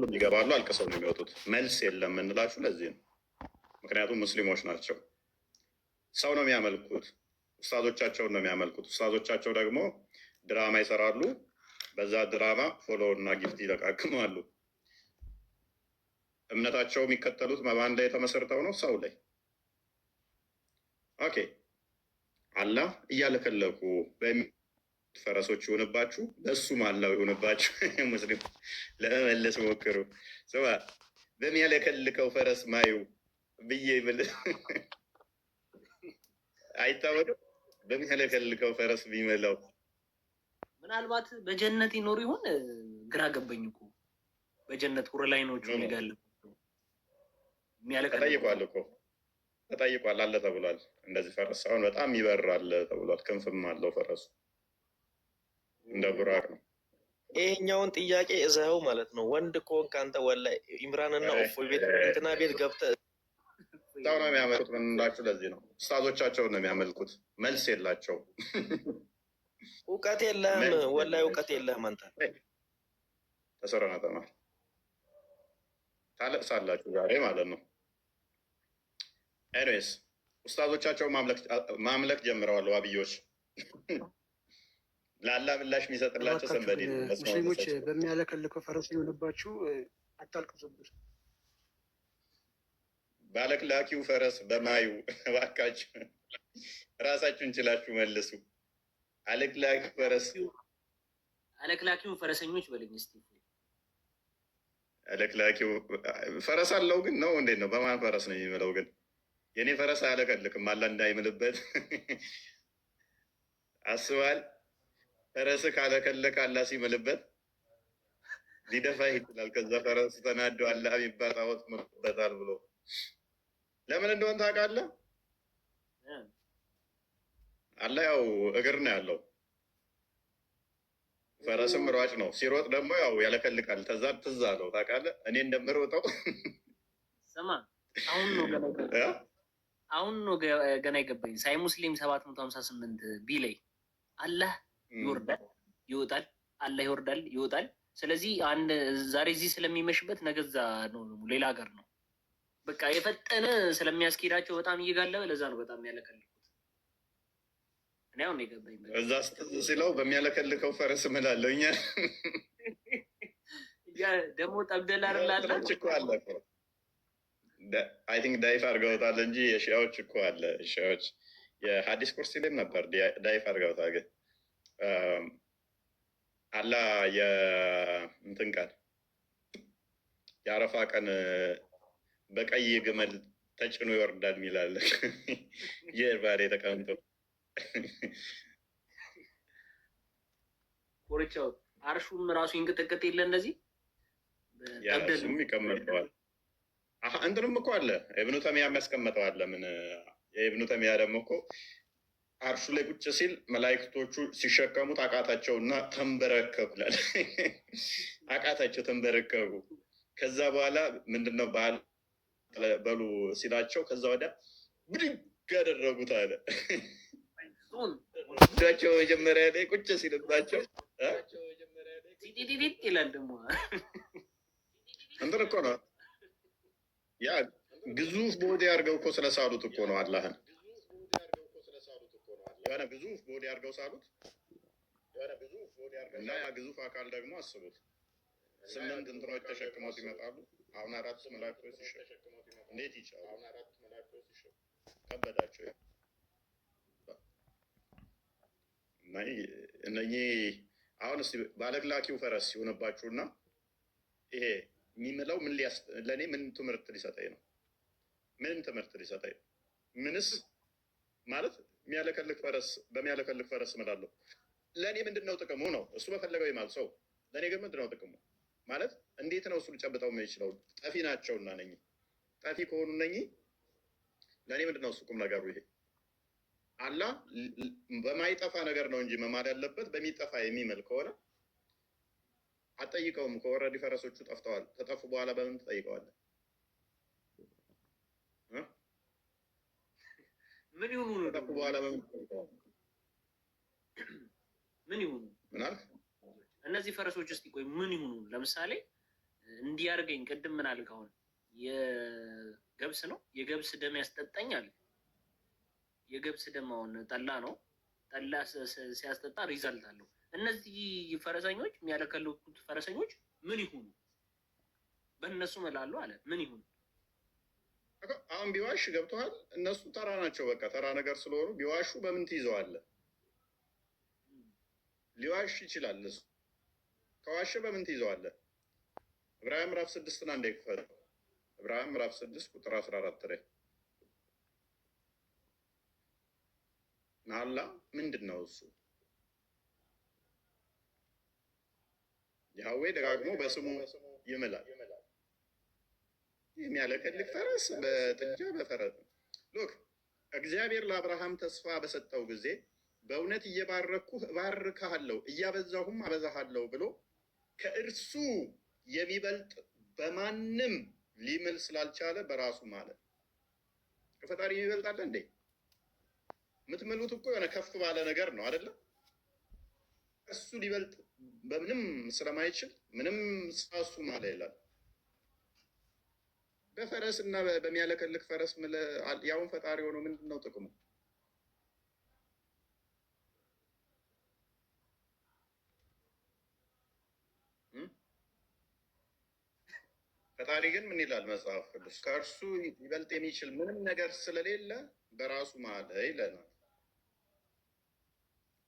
ሁሉም ይገባሉ፣ አልቅሰው ነው የሚወጡት። መልስ የለም የምንላችሁ ለዚህ ነው። ምክንያቱም ሙስሊሞች ናቸው። ሰው ነው የሚያመልኩት፣ ኡስታዞቻቸውን ነው የሚያመልኩት። ኡስታዞቻቸው ደግሞ ድራማ ይሰራሉ። በዛ ድራማ follow እና gift ይለቃቅማሉ። እምነታቸው የሚከተሉት በማን ላይ የተመሰርተው ነው? ሰው ላይ። Okay፣ አላህ እያለከለኩ ፈረሶች ይሆንባችሁ፣ በእሱ ማላው ይሆንባችሁ። ሙስሊም ለመመለስ ሞክሩ። ስማ፣ በሚያለከልከው ፈረስ ማዩ ብዬ ብል አይታወቅም። በሚያለከልከው ፈረስ ቢመላው ምናልባት በጀነት ይኖር ይሆን? ግራ ገባኝ እኮ፣ በጀነት ሁረላይኖቹ የሚጋልቡ የሚያለከልኩ። ተጠይቋል እኮ፣ ተጠይቋል። አለ ተብሏል። እንደዚህ ፈረስ ሳይሆን በጣም ይበራል ተብሏል። ክንፍም አለው ፈረሱ፣ እንደ ቡራቅ ነው። ይሄኛውን ጥያቄ እዛው ማለት ነው። ወንድ ከሆንክ አንተ ወላሂ ኢምራንና እፎይ ቤት እንትና ቤት ገብተህ ሰው ነው የሚያመልኩት። ምን እንዳችሁ ለዚህ ነው፣ ኡስታዞቻቸውን ነው የሚያመልኩት። መልስ የላቸው። እውቀት የለህም፣ ወላሂ እውቀት የለህም አንተ። ተሰረነ ተማር ታለቅሳላችሁ ዛሬ ማለት ነው። Anyways፣ ኡስታዞቻቸው ማምለክ ጀምረዋል። ዋብዮች ለአላህ ምላሽ የሚሰጥላቸው እባካችሁ somebody ግን ነው። ሙስሊሞች በሚያለከልከው ፈረስ ሊሆንባችሁ አታልቅሱብን። ባለክላኪው ፈረስ በማዩ፣ እባካችሁ ራሳችሁን ችላችሁ መልሱ። አለክላኪው ፈረስ። አለክላኪውን ፈረሰኞች በለኝ እስኪ። አለክላኪው ፈረስ አለው ግን ነው፣ እንዴት ነው? በማን ፈረስ ነው የሚምለው? ግን የኔ ፈረስ አያለቀልቅም። አላ እንዳይምልበት አስባል። ፈረስ ካለከለከ አላ ሲምልበት ሊደፋ ይችላል። ከዛ ፈረስ ተናዶ አላ የሚባል ጣዖት ምሎበታል ብሎ። ለምን እንደሆን ታውቃለህ? አላ ያው እግር ነው ያለው፣ ፈረስም ሯጭ ነው። ሲሮጥ ደግሞ ያው ያለከልቃል። ተዛ ትዝ አለው፣ ታውቃለህ? እኔ እንደምሮጠው። ስማ፣ አሁን ነው ገና አሁን ነው ገና የገባኝ። ሳሂህ ሙስሊም 758 B ላይ አላህ ይወርዳል ይወጣል፣ አላህ ይወርዳል ይወጣል። ስለዚህ አንድ ዛሬ እዚህ ስለሚመሽበት ነገ እዛ ነው፣ ሌላ ሀገር ነው። በቃ የፈጠነ ስለሚያስኬዳቸው በጣም እየጋለበ፣ ለዛ ነው በጣም የሚያለከልኩት። እኔ አሁን ነው የገባኝ። በቃ እዛ ስትዝ ሲለው በሚያለከልከው ፈረስ እምላለሁ። እኛ ደግሞ ጠብደል አይደል አለ። እንትኖች እኮ አለ፣ I think ዳይፍ አድርገውታል እንጂ የሺያዎች እኮ አለ። ሺያዎች የሀዲስ ኩርሲ ላይም ነበር፣ ዳይፍ አድርገውታል። ግን አላ የእንትን ቀን፣ የአረፋ ቀን በቀይ ግመል ተጭኖ ይወርዳል የሚላለ ጀርባ ላይ ተቀምጦ። ኮርቻው አርሹም ራሱ ይንቅጥቅጥ የለ እንደዚህ። ያ ጠብደል። እሱም ይቀመጠዋል። አሀ፣ እንትንም እኮ አለ፣ ኢብኑ ተሚያ የሚያስቀምጠው አለ። ምን የኢብኑ ተሚያ ደግሞ እኮ አርሹ ላይ ቁጭ ሲል መላእክቶቹ ሲሸከሙት አቃታቸውና ተንበረከኩ ይላል። አቃታቸው፣ ተንበረከኩ። ከዛ በኋላ ምንድነው በዓል በሉ ሲላቸው ከዛ ወዲያ ብድግ ያደረጉት አለ። ቸው መጀመሪያ ላይ ቁጭ ሲልባቸው ጢጢጢጥ ይላል ደግሞ። እንትን እኮ ነው፣ ያ ግዙፍ body አድርገው እኮ ስለሳሉት እኮ ነው። አላህን የሆነ ግዙፍ body አድርገው ሳሉት እና ያ ግዙፍ አካል ደግሞ አስቡት፣ ስምንት እንትኖች ተሸክመውት ይመጣሉ። አሁን አራት መላእክቶች ሲሸከሙ እንዴት ይቻላል? ከበዳቸው። እና እነኚህ አሁን እስኪ ባለክላኪው ፈረስ ሲሆንባችሁና ይሄ የሚምለው ምን ለእኔ ምን ትምህርት ሊሰጠኝ ነው? ምን ትምህርት ሊሰጠኝ ነው? ምንስ ማለት የሚያለከልክ ፈረስ፣ በሚያለከልክ ፈረስ እምላለሁ። ለእኔ ምንድን ነው ጥቅሙ ነው? እሱ በፈለገው ይማል ሰው። ለእኔ ግን ምንድን ነው ጥቅሙ? ማለት እንዴት ነው እሱ ሊጨብጠው የሚችለው? ጠፊ ናቸውና እነኚህ ጠፊ ከሆኑ እነኚህ ለእኔ ምንድን ነው እሱ ቁም ነገሩ? ይሄ አላህ በማይጠፋ ነገር ነው እንጂ መማል ያለበት፣ በሚጠፋ የሚምል ከሆነ አትጠይቀውም። ከ already ፈረሶቹ ጠፍተዋል። ከጠፉ በኋላ በምን ትጠይቀዋለህ? እ? ምን ይሁኑ ነው ከጠፉ ደግሞ? በኋላ በምን ትጠይቀዋለህ? ምን ይሁኑ ምን አልክ? እነዚህ ፈረሶች? እስኪ ቆይ፣ ምን ይሁኑ? ለምሳሌ እንዲያርገኝ ቅድም ምን አልክ? አሁን የገብስ ነው የገብስ ደም ያስጠጣኛል። የገብስ ደም አሁን ጠላ ነው። ጠላ ሲያስጠጣ result አለው። እነዚህ ፈረሰኞች፣ የሚያለከልኩት ፈረሰኞች ምን ይሁኑ? በእነሱ እምላለሁ አለ። ምን ይሁን? አሁን ቢዋሽ ገብተዋል። እነሱ ተራ ናቸው። በቃ ተራ ነገር ስለሆኑ ቢዋሹ በምን ትይዘዋለህ? ሊዋሽ ይችላል እሱ። ከዋሸ በምን ትይዘዋለህ? ዕብራውያን ምዕራፍ 6ን አንዴ ክፈተው። ዕብራውያን ምዕራፍ 6 ቁጥር 14 ላይ መሐላ ምንድን ነው እሱ? ያህዌ ደጋግሞ በስሙ ይምላል። የሚያለከልክ ፈረስ በጥጃ በፈረስ። Look፣ እግዚአብሔር ለአብርሃም ተስፋ በሰጠው ጊዜ በእውነት እየባረኩህ እባርክሃለሁ፣ እያበዛሁም አበዛሃለሁ ብሎ ከእርሱ የሚበልጥ በማንም ሊምል ስላልቻለ በራሱ ማለት። ከፈጣሪ የሚበልጥ አለ እንዴ? የምትምሉት እኮ የሆነ ከፍ ባለ ነገር ነው አይደለም? እሱ ሊበልጥ በምንም ስለማይችል ምንም ራሱ ማለ ይላል። በፈረስ እና በሚያለከልክ ፈረስ ያውን ፈጣሪ ሆኖ ምንድን ነው ጥቅሙ? ፈጣሪ ግን ምን ይላል መጽሐፍ ቅዱስ? ከእርሱ ሊበልጥ የሚችል ምንም ነገር ስለሌለ በራሱ ማለ ይለናል።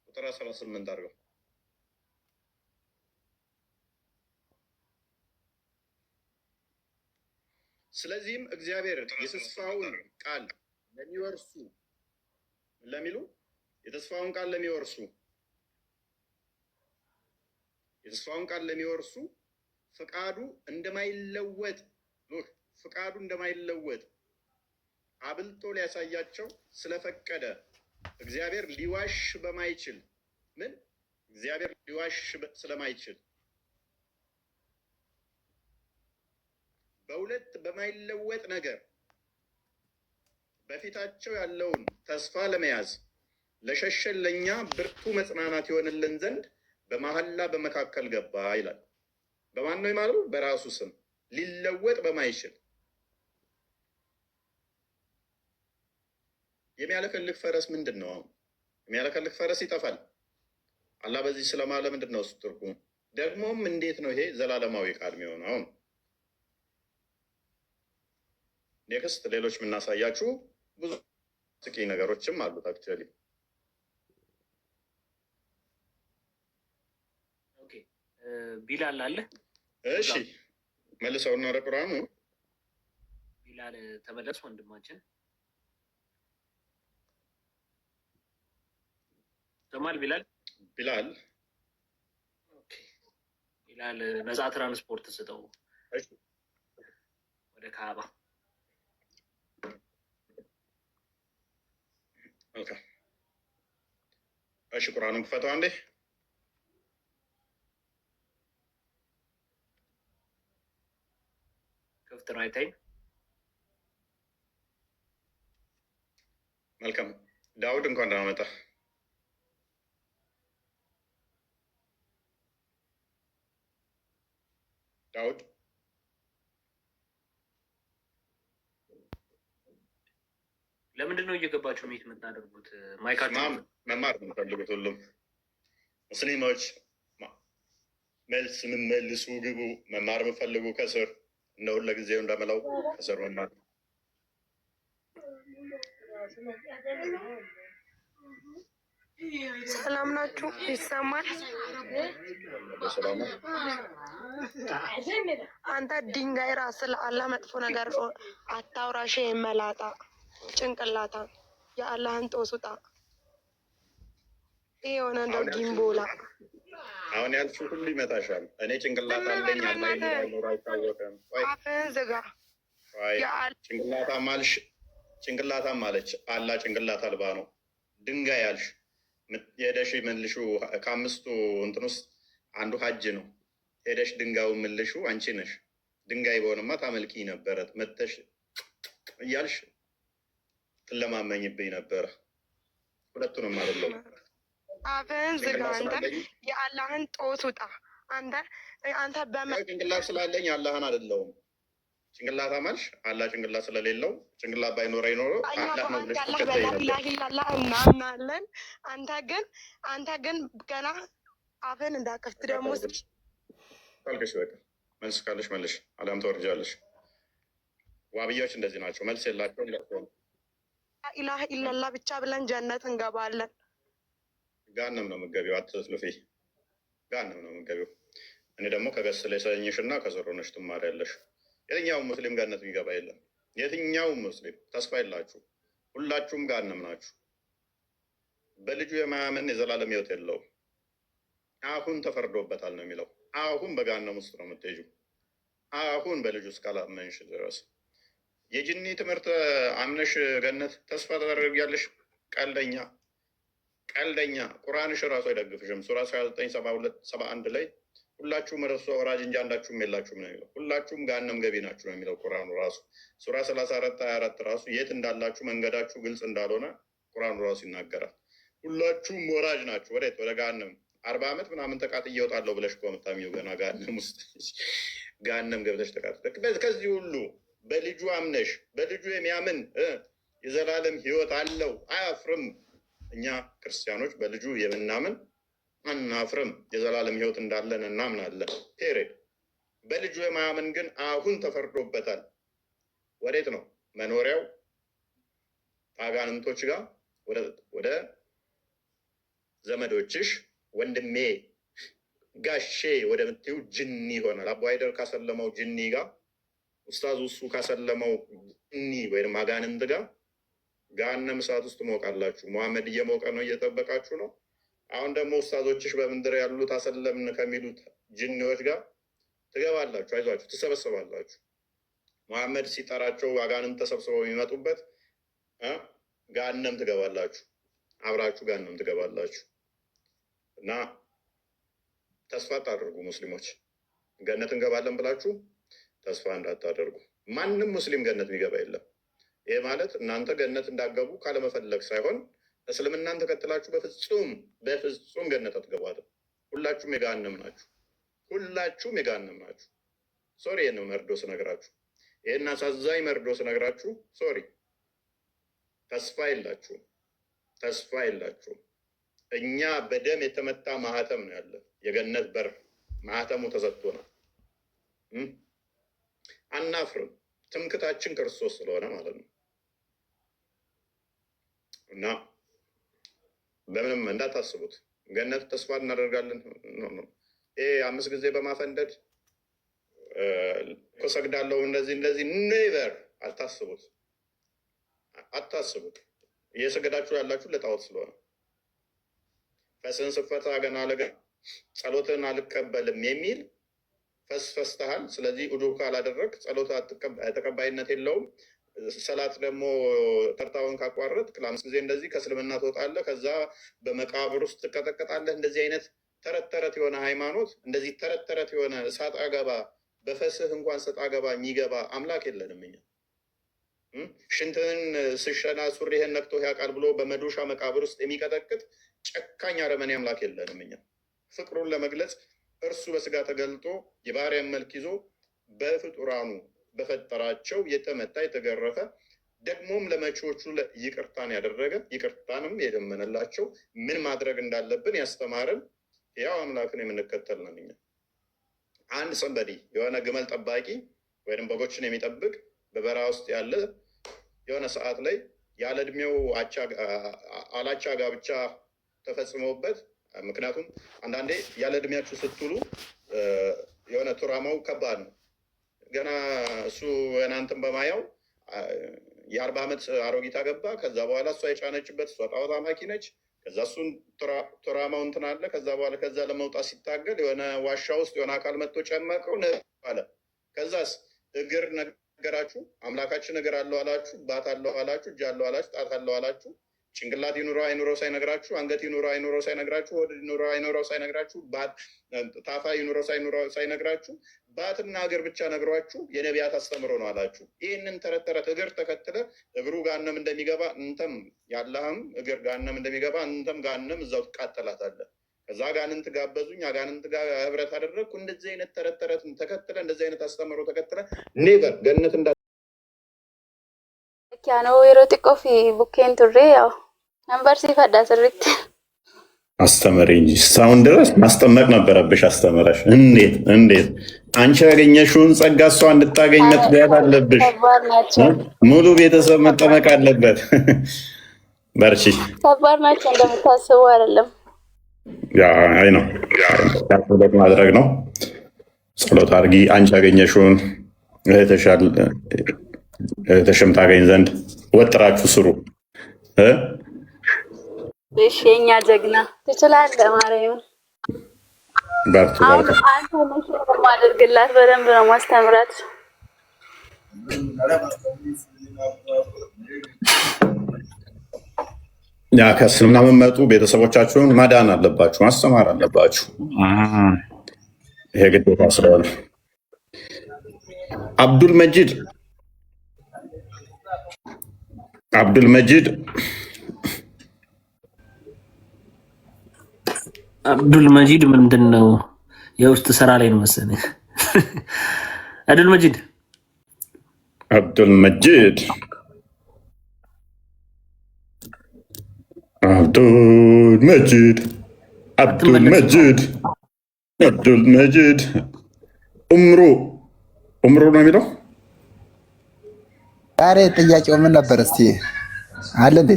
ቁጥር 18 አድርገው። ስለዚህም እግዚአብሔር የተስፋውን ቃል ለሚወርሱ ለሚሉ የተስፋውን ቃል ለሚወርሱ የተስፋውን ቃል ለሚወርሱ ፍቃዱ እንደማይለወጥ፣ look፣ ፍቃዱ እንደማይለወጥ አብልጦ ሊያሳያቸው ስለፈቀደ እግዚአብሔር ሊዋሽ በማይችል ምን እግዚአብሔር ሊዋሽ ስለማይችል በሁለት በማይለወጥ ነገር በፊታቸው ያለውን ተስፋ ለመያዝ ለሸሸን ለእኛ ብርቱ መጽናናት ይሆንልን ዘንድ በመሐላ በመካከል ገባ ይላል። በማን ነው የማለው? በራሱ ስም ሊለወጥ በማይችል። የሚያለከልክ ፈረስ ምንድን ነው? አሁን የሚያለከልክ ፈረስ ይጠፋል። አላህ በዚህ ስለማለ ምንድን ነው እሱ ትርጉሙ? ደግሞም እንዴት ነው ይሄ ዘላለማዊ ቃል የሚሆነው? አሁን next ሌሎች የምናሳያችሁ ብዙ ጥቂት ነገሮችም አሉት actually። Okay፣ ቢላል አለ። እሺ፣ መልሰውና ወደ ቁርአኑ። ቢላል ተመለስ ወንድማችን። ሰማል ቢላል? ቢላል። ቢላል ነፃ ትራንስፖርት ስጠው ወደ ካባ። መልካም። እሺ፣ ቁርአኑን ክፈተው አንዴ። ክፍት ነው፣ አይታይም። መልካም። ዳውድ፣ እንኳን ደህና መጣህ። ዳውድ። ለምንድን ነው እየገባችሁ mute የምታደርጉት? ማይካችሁ መማር ነው የምፈልጉት ሁሉም ሙስሊሞች፣ መልስ የምመልሱ ግቡ። መማር የምፈልጉ ከስር እንደ ሁልጊዜው እንደምለው ከስር መማር። ሰላም ናችሁ? ይሰማል? በሰላም። አንተ ድንጋይ ራስ፣ ለአላህ መጥፎ ነገር አታውራ። ሼ መላጣ ጭንቅላታ፣ የአላህን ጦስ ውጣ። ይህ የሆነ እንደው ጊምቦላ። አሁን ያልሽው ሁሉ ይመጣሻል። እኔ ጭንቅላት አለኝ አላ ኖር አይታወቅም። ቆይ። አፍህን ዝጋ። ቆይ፣ ጭንቅላታም አልሽ፣ ጭንቅላታም አለች። አላ ጭንቅላት አልባ ነው። ድንጋይ አልሽ። ሄደሽ መልሹ። ከአምስቱ እንትን ውስጥ አንዱ ሀጅ ነው። ሄደሽ ድንጋዩን መልሹ። አንቺ ነሽ። ድንጋይ በሆንማ ታመልኪ ነበረ። መተሽ እያልሽ ትለማመኝብኝ ነበረ። ሁለቱንም አይደለም። አፍህን ዝጋ። ጭንቅላት አንተ ስላለኝ የአላህን ጦስ ውጣ። አንተ አንተ በመ ያው ጭንቅላት ስላለኝ አላህን አይደለሁም። ጭንቅላት አማልሽ አላህ ጭንቅላት ስለሌለው ጭንቅላት ባይኖረ ይኖረ እኛ አላህ ነው በአንድ ብለሽ አላህ ትከተይ ነበር። በላኢላሀ ኢላላህ እናምናለን። አንተ ግን ገና አፍን እንዳከፍት ደግሞ ካልከሽ በቃ መልስ ካለሽ መልሽ፣ አሊያም ትወርጃለሽ። ዋብያዎች እንደዚህ ናቸው፣ መልስ የላቸውም። ለቅሶ ነው። ላኢላሀ ኢላላህ ብቻ ብለን ጀነት እንገባለን። ገሃነም ነው የምትገቢው፣ አትስልፊ። ገሃነም ነው የምትገቢው። እኔ ደግሞ ከገስ ላይ ሰኝሽ እና ከስር ሆነሽ ትማሪያለሽ። የትኛውም ሙስሊም ገነት የሚገባ የለም። የትኛውም ሙስሊም ተስፋ የላችሁ። ሁላችሁም ገሃነም ናችሁ። በልጁ የማያምን የዘላለም ሕይወት የለውም። አሁን ተፈርዶበታል ነው የሚለው። አሁን በገሃነም ውስጥ ነው የምትሄጂው። አሁን በልጁ እስካላመንሽ ድረስ የጅኒ ትምህርት አምነሽ ገነት ተስፋ ታደርጊያለሽ? ቀልደኛ ቀልደኛ። ቁርአንሽ ራሱ አይደግፍሽም። ሱራ 29 71 ላይ ሁላችሁም ወደ እርሱ ወራጅ እንጂ አንዳችሁም የላችሁም ነው የሚለው። ሁላችሁም ገሃነም ገቢ ናችሁ ነው የሚለው ቁርአኑ ራሱ። ሱራ 34:24 ራሱ የት እንዳላችሁ መንገዳችሁ ግልጽ እንዳልሆነ ቁርአኑ ራሱ ይናገራል። ሁላችሁም ወራጅ ናችሁ። ወዴት? ወደ ገሃነም። 40 ዓመት ምናምን ተቃጥዬ እወጣለሁ ብለሽ እኮ የምታምኚው ገና ገሃነም ውስጥ ገሃነም ገብተሽ ተቃጥለሽ ከዚህ ሁሉ በልጁ አምነሽ በልጁ የሚያምን የዘላለም ሕይወት አለው፣ አያፍርም። እኛ ክርስቲያኖች በልጁ የምናምን አናፍርም። የዘላለም ሕይወት እንዳለን እናምናለን። Period። በልጁ የማያምን ግን አሁን ተፈርዶበታል። ወዴት ነው መኖሪያው? ከአጋንንቶች ጋር ወደ ዘመዶችሽ ወንድሜ ጋሼ ወደምትዩ ጅኒ ይሆናል። አቡ ሃይደር ካሰለመው ጅኒ ጋር፣ ኡስታዝ እሱ ካሰለመው ጅኒ ወይም አጋንንት ጋር ገሃነም እሳት ውስጥ ትሞቃላችሁ። መሐመድ እየሞቀ ነው፣ እየጠበቃችሁ ነው። አሁን ደግሞ ኡስታዞችሽ በምድር ያሉት አሰለምን ከሚሉት ጅኒዎች ጋር ትገባላችሁ። አይዟችሁ፣ ትሰበሰባላችሁ። መሐመድ ሲጠራቸው አጋንንት ተሰብስበው የሚመጡበት ገሃነም ትገባላችሁ። አብራችሁ ገሃነም ትገባላችሁ። እና ተስፋ አታደርጉ ሙስሊሞች፣ ገነት እንገባለን ብላችሁ ተስፋ እንዳታደርጉ። ማንም ሙስሊም ገነት የሚገባ የለም። ይህ ማለት እናንተ ገነት እንዳገቡ ካለመፈለግ ሳይሆን እስልምናን ተከትላችሁ በፍጹም በፍጹም ገነት አትገቧትም። ሁላችሁም የገሃነም ናችሁ። ሁላችሁም የገሃነም ናችሁ። Sorry፣ ይህን መርዶ ስነግራችሁ፣ ይህን አሳዛኝ መርዶ ስነግራችሁ sorry፣ ተስፋ የላችሁም። ተስፋ የላችሁም። እኛ በደም የተመታ ማህተም ነው ያለን። የገነት በር ማህተሙ ተሰጥቶናል። አናፍርም። ትምክታችን ክርስቶስ ስለሆነ ማለት ነው። እና በምንም እንዳታስቡት ገነት ተስፋ እናደርጋለን። No, no። ይሄ አምስት ጊዜ በማፈንደድ እኮ ሰግዳለሁ እንደዚህ እንደዚህ never፣ አታስቡት፣ አታስቡት። እየሰገዳችሁ ያላችሁ ለጣዖት ስለሆነ ፈስን ስፈታ ገና ለገ ጸሎትን አልቀበልም የሚል ፈስ ፈስተሃል። ስለዚህ ውዱ ካላደረግ ጸሎት ተቀባይነት የለውም። ሰላት ደግሞ ተርታውን ካቋረጥ ለአምስት ጊዜ እንደዚህ ከእስልምና ትወጣለህ። ከዛ በመቃብር ውስጥ ትቀጠቀጣለህ። እንደዚህ አይነት ተረት ተረት የሆነ ሃይማኖት፣ እንደዚህ ተረት ተረት የሆነ እሳት አገባ በፈስህ እንኳን ሰጥ አገባ የሚገባ አምላክ የለንም እኛ። ሽንትህን ስሸና ሱሪህን ነክቶ ያውቃል ብሎ በመዶሻ መቃብር ውስጥ የሚቀጠቅጥ ጨካኝ አረመኔ አምላክ የለንም እኛ። ፍቅሩን ለመግለጽ እርሱ በስጋ ተገልጦ የባሪያን መልክ ይዞ በፍጡራኑ በፈጠራቸው የተመታ የተገረፈ ደግሞም ለመቺዎቹ ይቅርታን ያደረገ ይቅርታንም የለመነላቸው ምን ማድረግ እንዳለብን ያስተማረን ያው አምላክን የምንከተል ነን እኛ። አንድ somebody የሆነ ግመል ጠባቂ ወይም በጎችን የሚጠብቅ በበረሃ ውስጥ ያለ የሆነ ሰዓት ላይ ያለ እድሜው አላቻ ጋብቻ ተፈጽሞበት፣ ምክንያቱም አንዳንዴ ያለ እድሜያችሁ ስትውሉ የሆነ trauma ው ከባድ ነው። ገና እሱ ገና እንትን በማያው የ40 ዓመት አሮጊት አገባ። ከዛ በኋላ እሷ የጫነችበት እሷ ጣዖት አማኪ ነች። ከዛ እሱን trauma ው እንትን አለ። ከዛ በኋላ ከዛ ለመውጣት ሲታገል የሆነ ዋሻ ውስጥ የሆነ አካል መጥቶ ጨመቀው አለ። ከዛስ እግር ነገራችሁ፣ አምላካችን እግር አለው አላችሁ፣ ባት አለው አላችሁ፣ እጅ አለው አላችሁ፣ ጣት አለው አላችሁ። ጭንቅላት ይኑረው አይኑረው ሳይነግራችሁ፣ አንገት ይኑረው አይኑረው ሳይነግራችሁ፣ ሆድ ይኑረው አይኑረው ሳይነግራችሁ፣ ታፋ ይኑረው ሳይነግራችሁ፣ ባትና እግር ብቻ ነግሯችሁ የነቢያት አስተምሮ ነው አላችሁ። ይህንን ተረት ተረት እግር ተከትለ እግሩ ጋነም እንደሚገባ እንተም ያለህም እግር ጋነም እንደሚገባ እንተም ጋነም እዛው ትቃጠላታለህ። ከዛ አጋንንት ጋበዙኝ፣ አጋንንት ጋር ህብረት አደረግኩ። እንደዚህ አይነት ተረት ተረትን ተከትለ፣ እንደዚህ አይነት አስተምሮ ተከትለ never ገነት እንዳ Yaanoo yeroo xiqqoo fi bukkeen turre yaa'u nan barsiifadha sirriitti. አስተምሪ እንጂ እስካሁን ድረስ ማስጠመቅ ነበረብሽ። አስተምረሽ እንዴት እንዴት አንቺ ያገኘሽውን ጸጋ እሷ እንድታገኝ መትጋት አለብሽ። ከባድ ናቸው፣ ሙሉ ቤተሰብ መጠመቅ አለበት። በርቺ። ከባድ ናቸው እንደምታስቡ አይደለም። Yeah አይ ነው ጸሎት ማድረግ ነው። ጸሎት አድርጊ። አንቺ ያገኘሽውን እህትሽም ታገኝ ዘንድ ወጥራችሁ ስሩ እ እሺ የኛ ጀግና ትችላለህ። ማርያምን በርቱ አሁን በርቱ። አንተ ነሽ የማደርግላት በደንብ ነው ማስተምራት። Yeah ከእስልምና የምትመጡ ቤተሰቦቻችሁን ማዳን አለባችሁ፣ ማስተማር አለባችሁ። ይሄ ግዴታ ስለሆነ አብዱል መጂድ አብዱል መጂድ አብዱል መጂድ ምንድን ነው? የውስጥ ስራ ላይ ነው መሰለኝ። አብዱል መጂድ አብዱል መጂድ አብዱል መጂድ አብዱል አትመለስም። መጂድ አብዱል መጂድ ኡምሩ ኡምሩ ነው የሚለው። ዛሬ ጥያቄው ምን ነበር? እስቲ አለ እንዴ?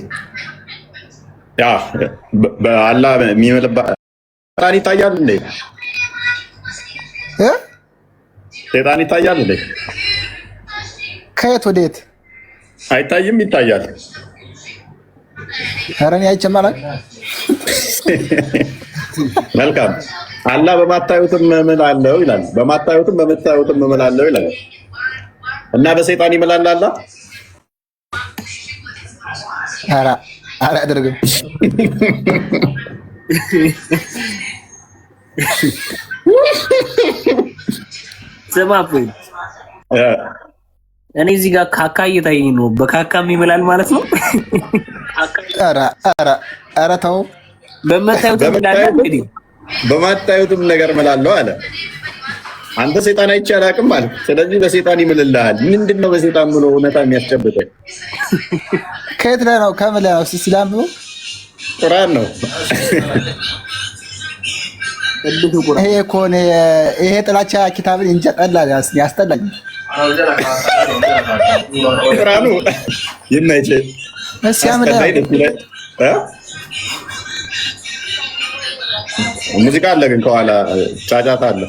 ያ በአላህ የሚምልባ ሴጣን ይታያል እንዴ? እ? ሴጣን ይታያል እንዴ? ከየት ወዴት? አይታይም? ይታያል። ኧረ እኔ አይቼም አላውቅም። መልካም። አላህ በማታዩትም እምላለሁ ይላል። በማታዩትም በምታዩትም እምላለሁ ይላል እና በሰይጣን ይምላል አላህ። ኧረ አላደርግም። ስማ እፎይ፣ እኔ እዚህ ጋር ካካ እየታየኝ ነው። በካካም ይምላል ማለት ነው። ኧረ ኧረ ኧረ ተው። በምታዩት ይምላል እንግዲህ በማታዩትም ነገር እምላለሁ አለ። አንተ ሰይጣን አይቼ አላውቅም አለ። ስለዚህ በሰይጣን ይምልልሃል። ምንድን ነው በሰይጣን ብሎ እውነታ የሚያስጨብጠኝ? ከየት ላይ ነው? ከምን ላይ ነው? እስቲ ላንብበው። ቁርአን ነው። ቅዱሱ ቁርአን ይሄ እኮ እኔ ይሄ ጥላቻ ኪታብን እንጃ ጠላ ያስጠላኝ። ቁርአኑ ይመችህ። እስኪ ምን ላይ አስጠላኝ ነው? ደስ ይላል እ? ሙዚቃ አለ ግን ከኋላ ጫጫታ አለ።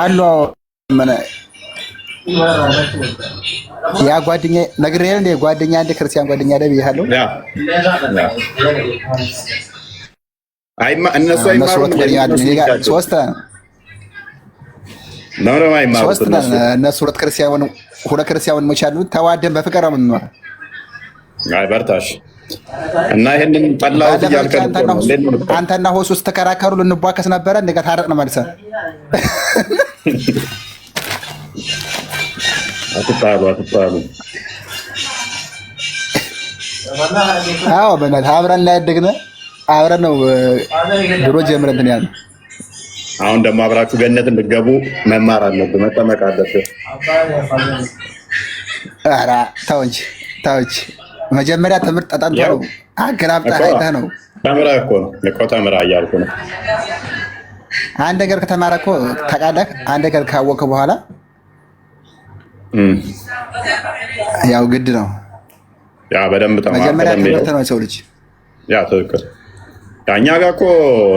አሉ ምን ያ ጓደኛ ነግሬህ እንደ ጓደኛ አንድ ክርስቲያን ጓደኛ አለ ብዬሃለሁ። Yeah yeah አይማ እነሱ እነሱ አይማሩም ሁለት እንዴ? ጓደኛ አሉ። እነሱ እኔ ጋር ይቻቸው ሶስት ለምን አይማሩት ሶስት ነን። እነሱ? እነሱ ሁለት ክርስቲያን ወንድሞች አሉ። ተዋደን በፍቅር ነው የምንኖር። አይ በርታሽ እና ይሄንን ጠላሁት ባለፈው ብቻ እያልከን እኮ አንተና ነው። ሁሱ እንዴት ነው የምትጠላው? አንተና ሆሱ ስትከራከሩ ልንቧከስ ነበረ። እንደገና ታረቅን መልሰን። አትጣሉ አትጣሉ። አዎ በእናትህ አብረን ላይ ያደግነ አብረን ነው ድሮ ጀምረን እንትን ያልነው። አሁን ደግሞ አብራችሁ ገነት እንድትገቡ መማር አለብህ፣ መጠመቅ አለብህ። ኧረ ተው እንጂ ተው እንጂ። መጀመሪያ ትምህርት ጠጠንቶ ያው ነው አገላብጠህ እኮ አይተህ ነው። ተምረህ እኮ ነው እኮ ተምረህ እያልኩ ነው። አንድ ነገር ከተማረ እኮ ታውቃለህ። አንድ ነገር ካወቅህ በኋላ እም። ያው ግድ ነው። Yeah በደንብ ተማር፣ መጀመሪያ በደንብ ትምህርት ይኸው። ነው የሰው ልጅ። Yeah ትክክል። Yeah እኛ ጋር እኮ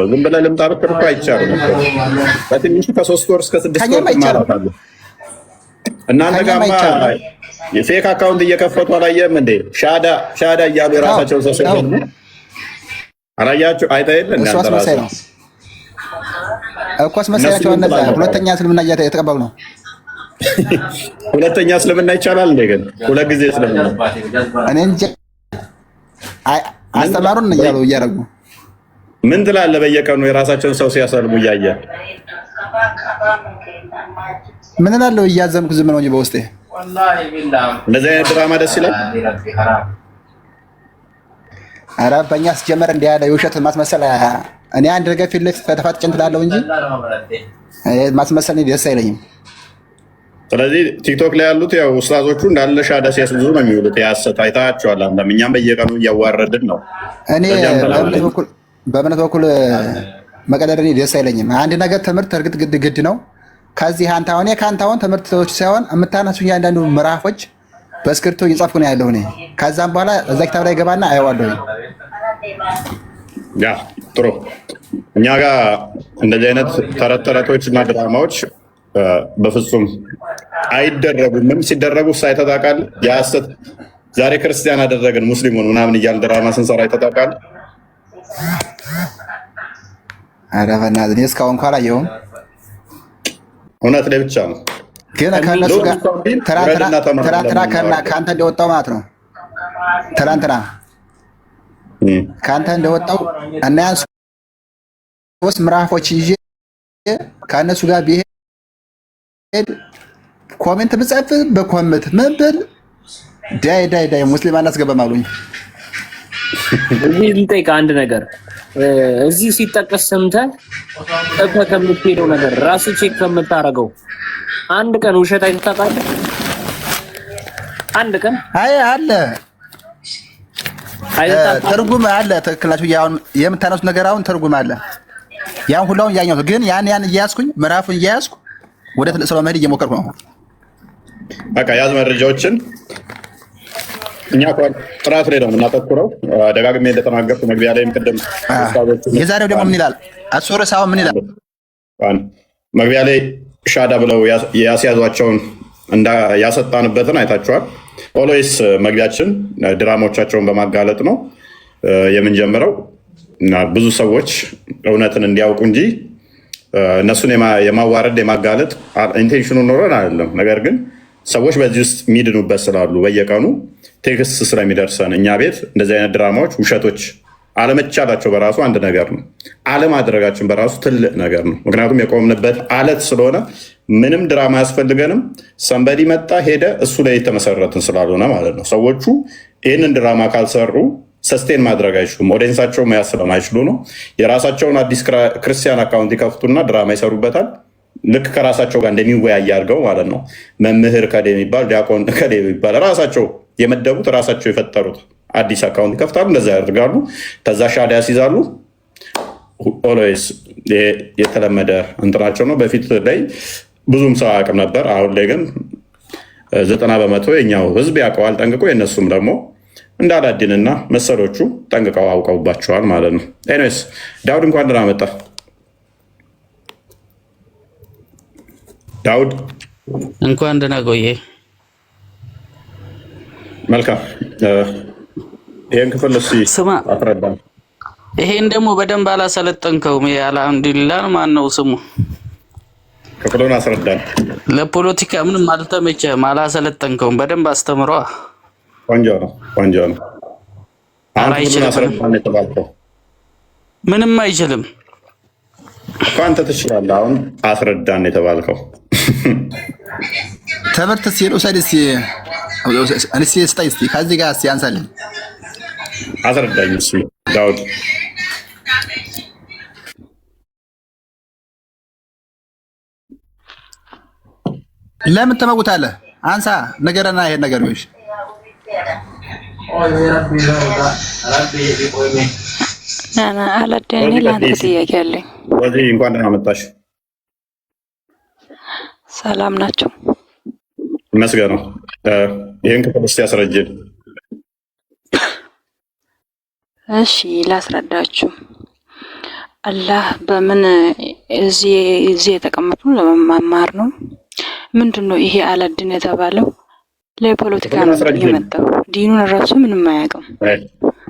ዝም ብለህ ልምጣ ብትል እኮ አይቻልም እኮ። በትንሹ ከ3 ወር እስከ 6 ወር ከኛም አይቻልም፣ ትማራታለህ። እናንተ ከኛም ጋማ አይቻልም። የ fake account እየከፈቱ አላየህም እንዴ? ሻዳ ሻዳ እያሉ ተው የራሳቸውን ሰው ተው፣ ሲያደርጉ አላያችሁ? አይተህ የለ እንደ እሱ አንተ አስመሳይ ራስህ ነው እኮ አስመሳይ እነሱ ናቸው ምን እነዛ። ትላለህ? ሁለተኛ እስልምና እየተቀበሉ ነው። ሁለተኛ እስልምና ይቻላል እንዴ? ግን ሁለት ጊዜ እስልምና እኔ እንጃ ምን አስተማሩን እያሉ እያደረጉ ምን ትላለህ? በየቀኑ የራሳቸውን ሰው ሲያሰልሙ እያየ ምን እላለሁ? እያዘንኩ ዝም ነው እንጂ በውስጤ። እንደዚህ አይነት ድራማ ደስ ይላል። ኧረ በእኛ ሲጀመር እንዲህ ያለ የውሸት ማስመሰል እኔ አንድ ነገር ፊት ለፊት ተፋጥጬ እንትን እላለሁ እንጂ ማስመሰል እኔ ደስ አይለኝም። ስለዚህ ቲክቶክ ላይ ያሉት ያው ኡስታዞቹ እንዳለ ሻዳ ሲያስይዙ ነው የሚውሉት። የሐሰት አይታችኋል። አንተም እኛም በየቀኑ እያዋረድን ነው። እኔ ስለዚህ አንተ በእምነት በኩል መቀለድ እኔ ደስ አይለኝም። አንድ ነገር ትምህርት እርግጥ ግድ ግድ ነው። ከዚህ አንተ አሁን እኔ ከአንተ አሁን ትምህርቶች ሳይሆን የምታነሱኝ አንዳንዱ ምዕራፎች በእስክሪብቶ እየጻፍኩ ነው ያለሁ እኔ። ከዛም በኋላ እዛ ኪታብ ላይ ገባና አየዋለሁ። Yeah፣ ጥሩ። እኛ ጋር እንደዚህ አይነት ተረት ተረቶች እና ድራማዎች በፍጹም አይደረጉምም። ሲደረጉ አይተህ ታውቃለህ? የሐሰት ዛሬ ክርስቲያን አደረግን ሙስሊሙን ምናምን እያልን ድራማ ስንሰራ አይተህ ታውቃለህ? ኧረ በእናትህ እኔ እስካሁን እንኳን አላየሁም። እውነት ላይ ብቻ ነው። ግን ከእነሱ ጋር ውረድና ተማር ትናንትና ከአንተ እንደወጣው ማለት ነው። ትናንትና ከአንተ እንደወጣው እና ያን ሶስት ምዕራፎች ይዤ ከእነሱ ጋር ቢሄድ comment ብጽፍ በ comment ምን ብል ዳይ ዳይ ዳይ ሙስሊም አናስገባም አሉኝ። እዚህ ልጠይቅህ አንድ ነገር፣ እዚህ ሲጠቀስ ሰምተህ ጽፈህ ከምትሄደው ነገር ራስህ check ከምታደርገው አንድ ቀን ውሸት አይተህ ታውቃለህ? አንድ ቀን አይ አለ አይተህ ታውቃለህ? ትርጉም አለ። ትክክል ናቸው። አሁን የምታነሱት ነገር አሁን ትርጉም አለ። ያን ሁላውን ያኛው ግን ያን ያን እያያዝኩኝ ምዕራፉን እያያዝኩ ወደ ትልቅ ሰው መሄድ እየሞከርኩ ነው። በቃ ያዝ መረጃዎችን። እኛ ጥራት ላይ ነው የምናተኩረው። ደጋግሜ እንደተናገርኩ መግቢያ ላይም ቅድም የዛሬው ደግሞ ምን ይላል? እሱ ርዕስ አሁን ምን ይላል? መግቢያ ላይ ሻዳ ብለው ያስያዟቸውን ያሰጣንበትን አይታችኋል። Always መግቢያችን ድራማዎቻቸውን በማጋለጥ ነው የምንጀምረው እና ብዙ ሰዎች እውነትን እንዲያውቁ እንጂ እነሱን የማዋረድ የማጋለጥ intention ኑ ኖረን አይደለም። ነገር ግን ሰዎች በዚህ ውስጥ የሚድኑበት ስላሉ በየቀኑ text ስለሚደርሰን እኛ ቤት እንደዚህ አይነት ድራማዎች፣ ውሸቶች አለመቻላቸው በራሱ አንድ ነገር ነው። አለማድረጋችን በራሱ ትልቅ ነገር ነው። ምክንያቱም የቆምንበት አለት ስለሆነ ምንም ድራማ አያስፈልገንም። Somebody መጣ ሄደ፣ እሱ ላይ የተመሰረትን ስላልሆነ ማለት ነው። ሰዎቹ ይህንን ድራማ ካልሰሩ sustain ማድረግ አይችሉም። Audience ኣቸው መያዝ ስለማይችሉ ነው። የራሳቸውን አዲስ ክርስቲያን account ይከፍቱና ድራማ ይሰሩበታል። ልክ ከራሳቸው ጋር እንደሚወያይ አድርገው ማለት ነው። መምህር ከሌ የሚባል፣ ዲያቆን ከሌ የሚባል ራሳቸው የመደቡት ራሳቸው የፈጠሩት አዲስ account ይከፍታሉ። እንደዛ ያደርጋሉ። ከዛ ሻዳ ያስይዛሉ። Always የተለመደ እንትናቸው ነው። በፊት ላይ ብዙም ሰው አያውቅም ነበር። አሁን ላይ ግን 90% የኛው ህዝብ ያውቀዋል ጠንቅቆ። የእነሱም ደግሞ እንደ አላዲንና መሰሎቹ ጠንቅቀው አውቀውባቸዋል ማለት ነው። Anyways ዳውድ እንኳን ደህና መጣ። ዳውድ። እንኳን ደህና ቆየ። መልካም፣ ይህን ክፍል እስኪ ስማ አስረዳን። ይሄን ደግሞ በደንብ አላሰለጠንከውም። ይሄ አልሐምዱሊላህ ማን ነው ስሙ? ክፍሉን አስረዳን። ለፖለቲካ ምንም አልተመቸህም፣ አላሰለጠንከውም። በደንብ አስተምሯ። ቆንጆ ነው፣ ቆንጆ ነው። ኧረ አሁን ክፍሉን አይችልም፣ አስረዳን የተባልከው ምንም አይችልም። እኮ አንተ ትችላለህ። አሁን አስረዳን የተባልከው። ትምህርት ሲል ውሰድ እስኪ እስኪ ስጠኝ እስኪ ከዚህ ጋር እስኪ አንሳልኝ። አስረዳኝ እሱ ዳውድ። ለምን ትመውታለህ? አንሳ ንገረና ይሄን ነገር ይኸውልሽ። አላደኔ ለአንተ ጥያቄ አለኝ። ወዚህ እንኳን ደህና መጣሽ። ሰላም ናቸው? ይመስገነው። ይህን ክፍል እስኪ አስረጅን። እሺ ላስረዳችሁ። አላህ በምን እዚህ የተቀመጡ ለመማማር ነው። ምንድን ነው ይሄ አላድን የተባለው? ለፖለቲካ ነው የመጣው። ዲኑን ራሱ ምንም አያውቅም።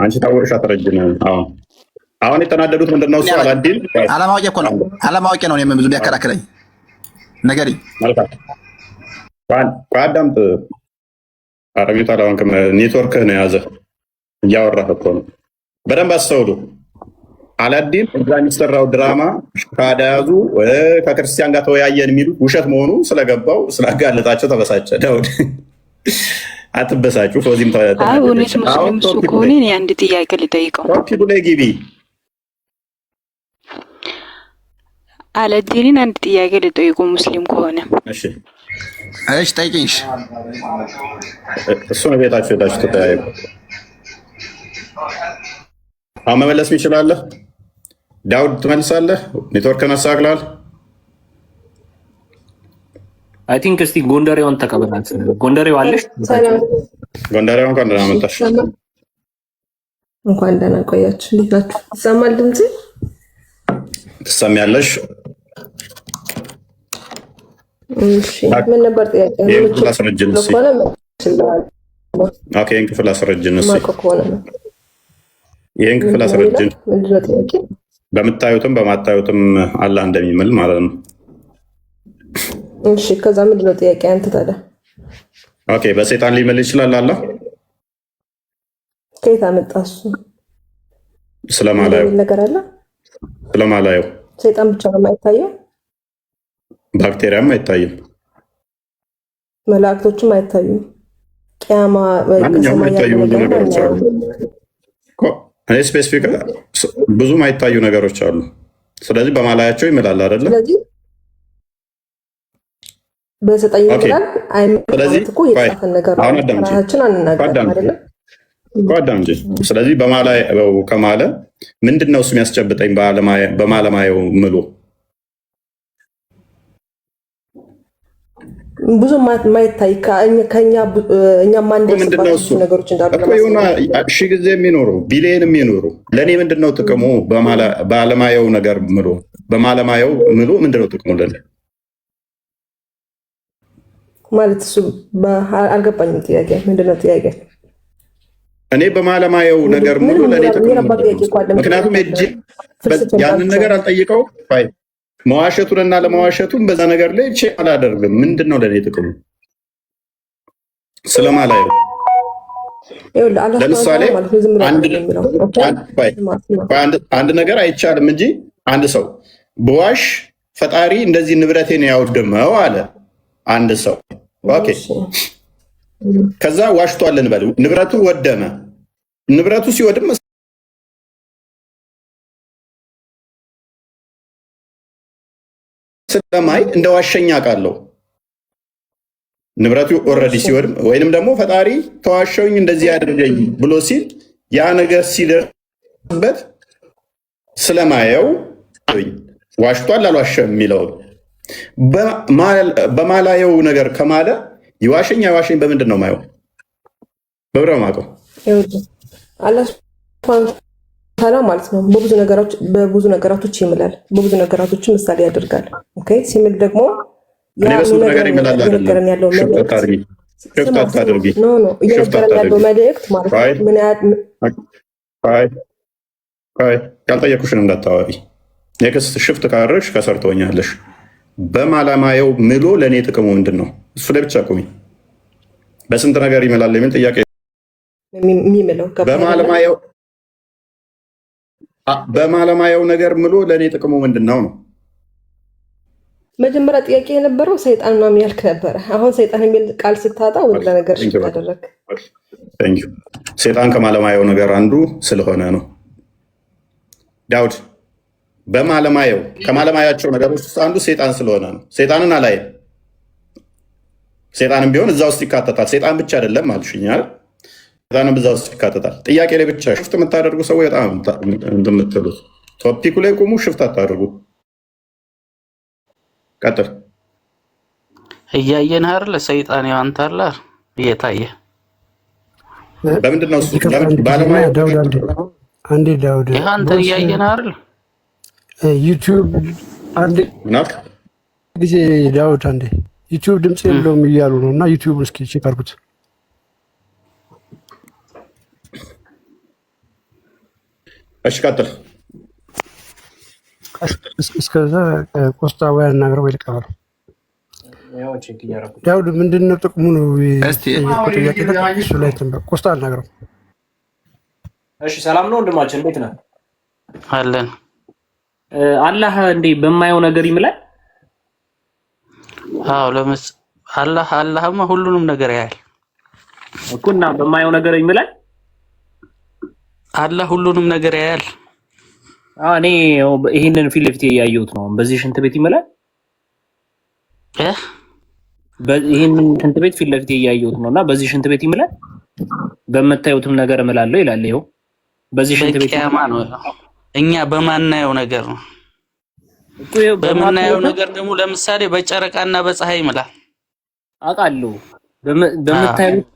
አንቺ ታወቅሽ፣ አስረጅን። አሁን አሁን የተናደዱት ምንድን ነው? እሱ አላዲን አለማወቄ እኮ ነው፣ አለማወቄ ነው። እኔም ብዙ ቢያከራክረኝ ንገሪኝ። መልካም አዳምጥ። አረቢቱ አላወቅም። ኔትወርክህ ነው የያዘ፣ እያወራህ እኮ ነው። በደንብ አስተውሉ። አላዲን እዛ የሚሰራው ድራማ ሻሃዳ ያዙ ከክርስቲያን ጋር ተወያየን የሚሉት ውሸት መሆኑ ስለገባው ስላጋለጣቸው ተበሳጨ። ዳውድ አትበሳጩ። ፎዚም አይ እውነት ሙስሊም እሱ ከሆነ እኔ አንድ ጥያቄ ልጠይቀው። Topic ኡ ላይ ግቢ። አለዲንን አንድ ጥያቄ ልጠይቁ ሙስሊም ከሆነ። እሺ። እሺ ጠይቂኝ። እሺ። እሱን ቤታችሁ ሄዳችሁ ተጠያየቁ። አሁን መመለስ ይችላለህ? ዳውድ ትመልሳለህ? ኔትወርክ ነሳቅላል። I think እስቲ ጎንደሬዋን ተቀበላት። ጎንደሬው አለሽ? ጎንደሬዋ እንኳን ደህና መጣሽ። እንኳን ደህና ቆያችሁ። እንዴት ናችሁ? ይሰማል ድምጽ? ትሰሚያለሽ? እሺ፣ ምን ነበር ጥያቄ? ይህን ክፍል አስረጅን እስኪ። ከሆነ Okay፣ ይህን ክፍል አስረጅን እስኪ። ማውቀው ከሆነ ነው። ይህን ክፍል አስረጅን። ምንድነው ጥያቄ? በምታዩትም በማታዩትም አላህ እንደሚምል ማለት ነው። እሺ፣ ከዛ ምንድነው ጥያቄ አንተ ታዲያ? Okay፣ በሰይጣን ሊምል ይችላል አላህ? ከየት አመጣ እሱ? ስለማላየው። የሚል ነገር አለ? ስለማላየው። ሰይጣን ብቻ ነው የማይታየው? ባክቴሪያም አይታይም። መላእክቶችም አይታዩም። ቅያማ ማንኛውም ከሰማይ አይታዩ ያለው ብዙ ነገር ነገሮች አሉ። እኮ እኔ specific ብዙ ማይታዩ ነገሮች አሉ። ስለዚህ በማላያቸው ይምላል አይደለ? ስለዚህ በሰይጣን ይምላል አይምልም ስለዚህ ማለት እኮ የተጻፈን ነገር ነው። አሁን አዳምጪ። ራሳችን አንናገርም አዳምጪ። አይደለም? እኮ አዳምጪ። ስለዚህ በማላየው ከማለ ምንድን ነው እሱ የሚያስጨብጠኝ? በማለማየው ምሎ ብዙ ማይታይ ከኛ እኛ ምንድነው ማንደርስባቸው እሱ ብዙ ነገሮች እንዳሉ እኮ የሆነ ሺህ ጊዜ የሚኖሩ ቢሊየን የሚኖሩ ለእኔ ምንድን ነው ጥቅሙ? በአለማየው ነገር ምሎ፣ በማለማየው ምሎ ምንድነው ጥቅሙ ለእኔ? ማለት እሱ አልገባኝም። ጥያቄ ምንድነው? ጥያቄ እኔ በማለማየው ነገር ምሎ ምንም ለእኔ ጥቅሙ የሚረባ ምንድን ጥያቄ ነው? እኮ አለ። ምክንያቱም ሄጄ ፍልስፍና ያንን ብቻ ነገር አልጠይቀው መዋሸቱንና ለመዋሸቱን በዛ ነገር ላይ check አላደርግም። ምንድን ነው ለእኔ ጥቅሙ ስለማላየው? ይኸውልህ አላህ ለምሳሌ ሱብሃነሁ ወተዓላ ማለት ነው ዝም ብሎ አንድ አይደለም የሚለው። Okay? ቆይ፣ ቆይ፣ አንድ ነገር አይቻልም እንጂ አንድ ሰው በዋሽ ፈጣሪ እንደዚህ ንብረቴን ያውድመው አለ አንድ ሰው። Okay፣ ከዛ ዋሽቷል እንበል፣ ንብረቱ ወደመ። ንብረቱ ሲወድም ስለማይ እንደ ዋሸኝ አውቃለሁ። ንብረቱ already ሲወድም ወይንም ደግሞ ፈጣሪ ተዋሸውኝ እንደዚህ ያደርገኝ ብሎ ሲል ያ ነገር ሲደርስበት ስለማየው ዋሽቷል አልዋሸም የሚለውን በማላየው ነገር ከማለ ይዋሸኝ አይዋሸኝ በምንድን ነው ማየው? በምንድን ነው የማውቀው? ይኸውልህ አላህ ሱብሃነሁ ወተዓላ ማለት ነው በብዙ ነገራቶች ይምላል፣ በብዙ ነገራቶች ምሳሌ ያደርጋል። Okay፣ ሲምል ደግሞ ያ እኔ በስንት ነገር የሚነግረን ይምላል አይደለም። እየነገረን ያለው shift መልእክት አታድርጊ፣ shift ስማ ስማ አታድርጊ፣ No no shift እየነገረን ያለው አታድርጊ። መልእክት ማለት ቆይ ነው ምን ያህል ቆይ ቆይ፣ ያልጠየኩሽን እንዳታወሪ። Next shift ካደረግሽ ከሰር ትሆኛለሽ። በማላማየው ምሎ ለእኔ ጥቅሙ ምንድን ነው? እሱ ላይ ብቻ ቁሚ። በስንት ነገር ይምላል የሚል ጥያቄ የሚምለው ገባህ አይደለ? በማለማየው ነገር ምሎ ለእኔ ጥቅሙ ምንድን ነው ነው? መጀመሪያ ጥያቄ የነበረው ሰይጣን ምናምን ያልክ ነበረ። አሁን ሰይጣን የሚል ቃል ስታጣ ወደ ሌላ ነገር shift አደረግ። Thank you። ሴጣን ከማለማየው ነገር አንዱ ስለሆነ ነው። ዳውድ በማለማየው ከማለማያቸው ነገሮች ውስጥ አንዱ ሴጣን ስለሆነ ነው። ሴጣንን አላይም። ሴጣንም ቢሆን እዛ ውስጥ ይካተታል። ሴጣን ብቻ አይደለም አልሽኝ አይደል? ሴጣንም እዛ ውስጥ ይካተታል። ጥያቄ ላይ ብቻ shift የምታደርጉ ሰዎች በጣም እንትን የምትሉት topic ኡ ላይ ቁሙ፣ shift አታደርጉ። ቀጥል። እያየን አይደለ? ሰይጣን ያው አንተ አለ እየታየ በምንድን ነው እሱ? ይቅርታ ለምን አንድ ጊዜ ባለማየው ዳውድ አንዴ አንዴ ዳውድ ይህ አንተን Boss እያየን አይደል? YouTube አንድ ምን አልክ? ጊዜ ዳውድ አንዴ YouTube ድምፅ የለውም እያሉ ነው እና YouTube እስኪ check አድርጉት። እሺ ቀጥል። እስከዛ ቆስጣ ወይ አናግረው ወይ ልቀበለው። ያው check እያደረኩት ዳውድ ምንድን ነው ጥቅሙ ነው እስቲ የጠየቅኩት ጥያቄ ላይ እሱ ላይ ትንበ ቆስጣ አናግረው። እሺ፣ ሰላም ነው ወንድማችን፣ እንዴት ነህ? አለን። አላህ እንዴ በማየው ነገር ይምላል? አዎ ለምስ አላህ አላህማ ሁሉንም ነገር ያያል። እኮ እና በማየው ነገር ይምላል? አላህ ሁሉንም ነገር ያያል። እኔ ይህንን ፊት ለፊት እያየሁት ነው። በዚህ ሽንት ቤት ይምላል። ይህንን ሽንት ቤት ፊት ለፊት እያየሁት ነው እና በዚህ ሽንት ቤት ይምላል። በምታዩትም ነገር እምላለሁ ይላል። ይኸው በዚህ ሽንት ቤት በቂያማ ነው። እኛ በማናየው ነገር ነው። በምናየው ነገር ደግሞ ለምሳሌ በጨረቃና በፀሐይ ይምላል። አውቃለሁ። በምታዩት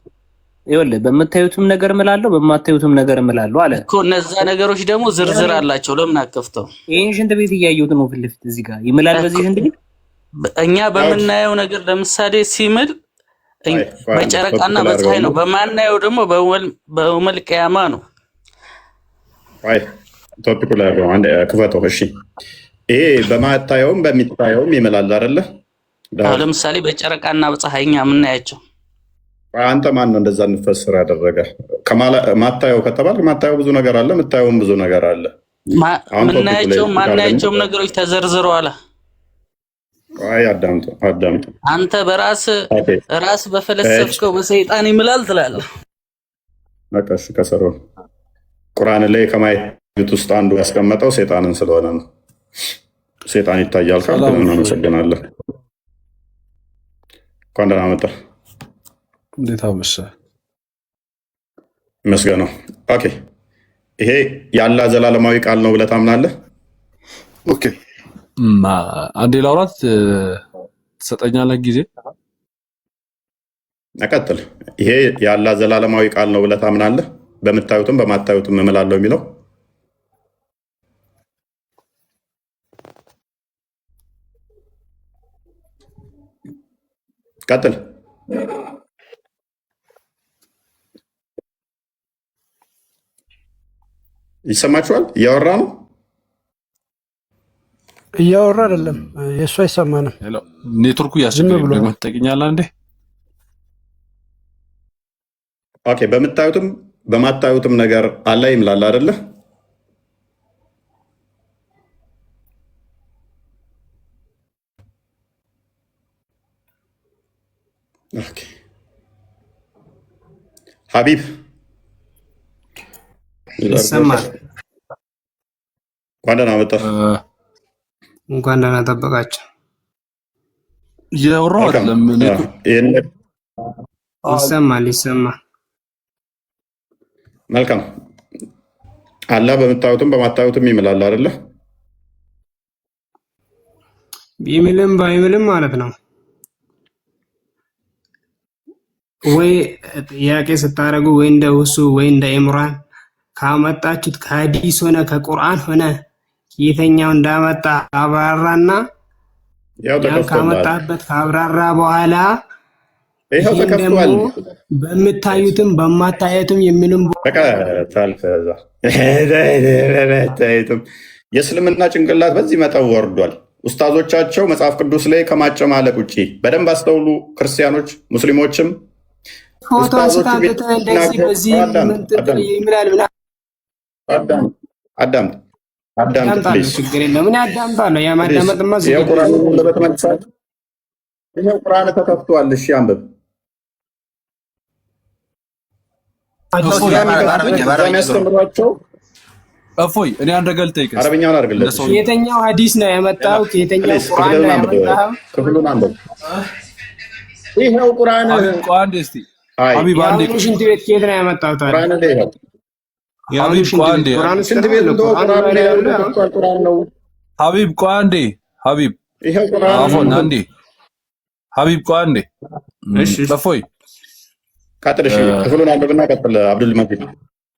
ይኸውልህ፣ በምታዩትም ነገር እምላለሁ፣ በማታዩትም ነገር እምላለሁ አለ እኮ። እነዛ ነገሮች ደግሞ ዝርዝር አላቸው። ለምን አከፍተው? ይህን ሽንት ቤት እያየሁት ነው ፊት ለፊት እዚህ ጋር ይምላል። በዚህ ሽንት ቤት እኛ በምናየው ነገር ለምሳሌ ሲምል በጨረቃና በፀሐይ ነው። በማናየው ደግሞ በየውመል ቂያማ ነው። አይ topic ኡ ላይ አድርገው፣ አንድ ክፈተው። እሺ ይሄ በማታየውም በሚታየውም ይምላል አይደለ? አዎ፣ ለምሳሌ በጨረቃና በፀሐይ እኛ የምናያቸው። አንተ ማን ነው እንደዛ እንፈስር ያደረገ? ማታየው ከተባልክ ማታየው ብዙ ነገር አለ፣ የምታየውም ብዙ ነገር አለ። አሁን topic ኡ ላይ ምናያቸውም ማናያቸውም ነገሮች ተዘርዝረዋል። አይ አዳምጡ፣ አዳምጡ። አንተ በራስ ራስ በፈለሰፍከው በሰይጣን ይምላል ትላለህ። በቃ እሺ፣ ከሰሩ ቁርአን ላይ ከማየት ውስጥ አንዱ ያስቀመጠው ሴጣንን ስለሆነ ነው። ሴጣን ይታያል ካልክ እናመሰግናለን። እንኳን ደህና መጣህ። እንዴት አመሸህ? ይመስገነው። Okay፣ ይሄ የአላህ ዘላለማዊ ቃል ነው ብለህ ታምናለህ? Okay፣ አንዴ ላውራት ትሰጠኛለህ ጊዜ? ቀጥል። ይሄ የአላህ ዘላለማዊ ቃል ነው ብለህ ታምናለህ? በምታዩትም በማታዩትም እምላለሁ የሚለው። ቀጥል። ይሰማችኋል? እያወራ ነው። እያወራ አይደለም፣ የእሱ አይሰማንም። ኔትወርኩ ዝም እያስቸገረኝ ብሎ ደግሞ ትጠይቀኛለህ እንዴ? Okay፣ በምታዩትም በማታዩትም ነገር አላህ ይምላል አይደለ? Okay። ሀቢብ። ይሰማል። እንኳን ደህና መጣህ። እንኳን ደህና ጠበቃችሁ። እያወራሁ መልካም። አይደለም። ይሰማል ይሰማል። መልካም። አላህ በምታዩትም በማታዩትም ይምላል አይደለ? ቢምልም ባይምልም ማለት ነው። ወይ ጥያቄ ስታደርጉ ወይ እንደ ውሱ ወይ እንደ ኢምራን ካመጣችሁት ከሀዲስ ሆነ ከቁርአን ሆነ የተኛው እንዳመጣ አብራራና ያው ያን ተከፍቶልሃል። ካመጣበት ካብራራ በኋላ ይኸው ይህን ደግሞ ተከፍቷል። በምታዩትም በማታዩትም የሚልም በቃ ታልፈ እዛ በማታዩትም። የእስልምና ጭንቅላት በዚህ መጠን ወርዷል። ኡስታዞቻቸው መጽሐፍ ቅዱስ ላይ ከማጨማለቅ ውጭ፣ በደንብ አስተውሉ። ክርስቲያኖች፣ ሙስሊሞችም ፎቶ ኡስታዞቹ አንስታ አምጥተህ እንደዚህ በዚህ አዳምጥ፣ ምን ይምላል ምናምን። አዳምጥ፣ አዳምጥ፣ አዳምጥ አዳምጣለሁ፣ please። ችግር የለም። እኔ አዳምጣለሁ። ያ please። ማዳመጥማ ይኸው ዝግጁ ቁርአን ነኝ። ለበተመልሳል። ይኸው ቁርአን ተከፍቷል። እሺ አንብብ። እፎይ፣ እዛ የሚያስተምሯቸው እፎይ፣ እኔ አንድ ነገር ልጠይቅህ እስኪ። አረበኛውን አድርግለት። እንደ ሰው ከየትኛው ሀዲስ ነው ያመጣው? ከየትኛው please ቁርአን ክፍሉን ነው አንብብ። ያመጣው? ክፍሉን አንብብ። ይኸው ቁርአን። ሀቢብ ቆይ አንዴ እስኪ። አይ ሀቢብ አንዴ። የአሁኑ ሽንት ቤት ከየት ነው ያመጣው ታዲያ? ቁርአን ላይ ይኸው። የአሁኑ ሀቢብ ሽንት ቆይ ቤት አንዴ። ቁርአን ውስጥ ሽንት ነው ቤት ያለው? እንደው ቁርአኑ ቁርአን ላይ ላይ ነው ያለው ያለው? ተከፍቷል። ቁርአን ነው። ሀቢብ ቆይ አንዴ። ሀቢብ ይኸው ቁርአን አፎን አንዴ። ሀቢብ ቆይ አንዴ። እሺ እሺ። እፎይ። ቀጥል። እሺ ክፍሉን አንብብና ቀጥል። አብዱል መጂድ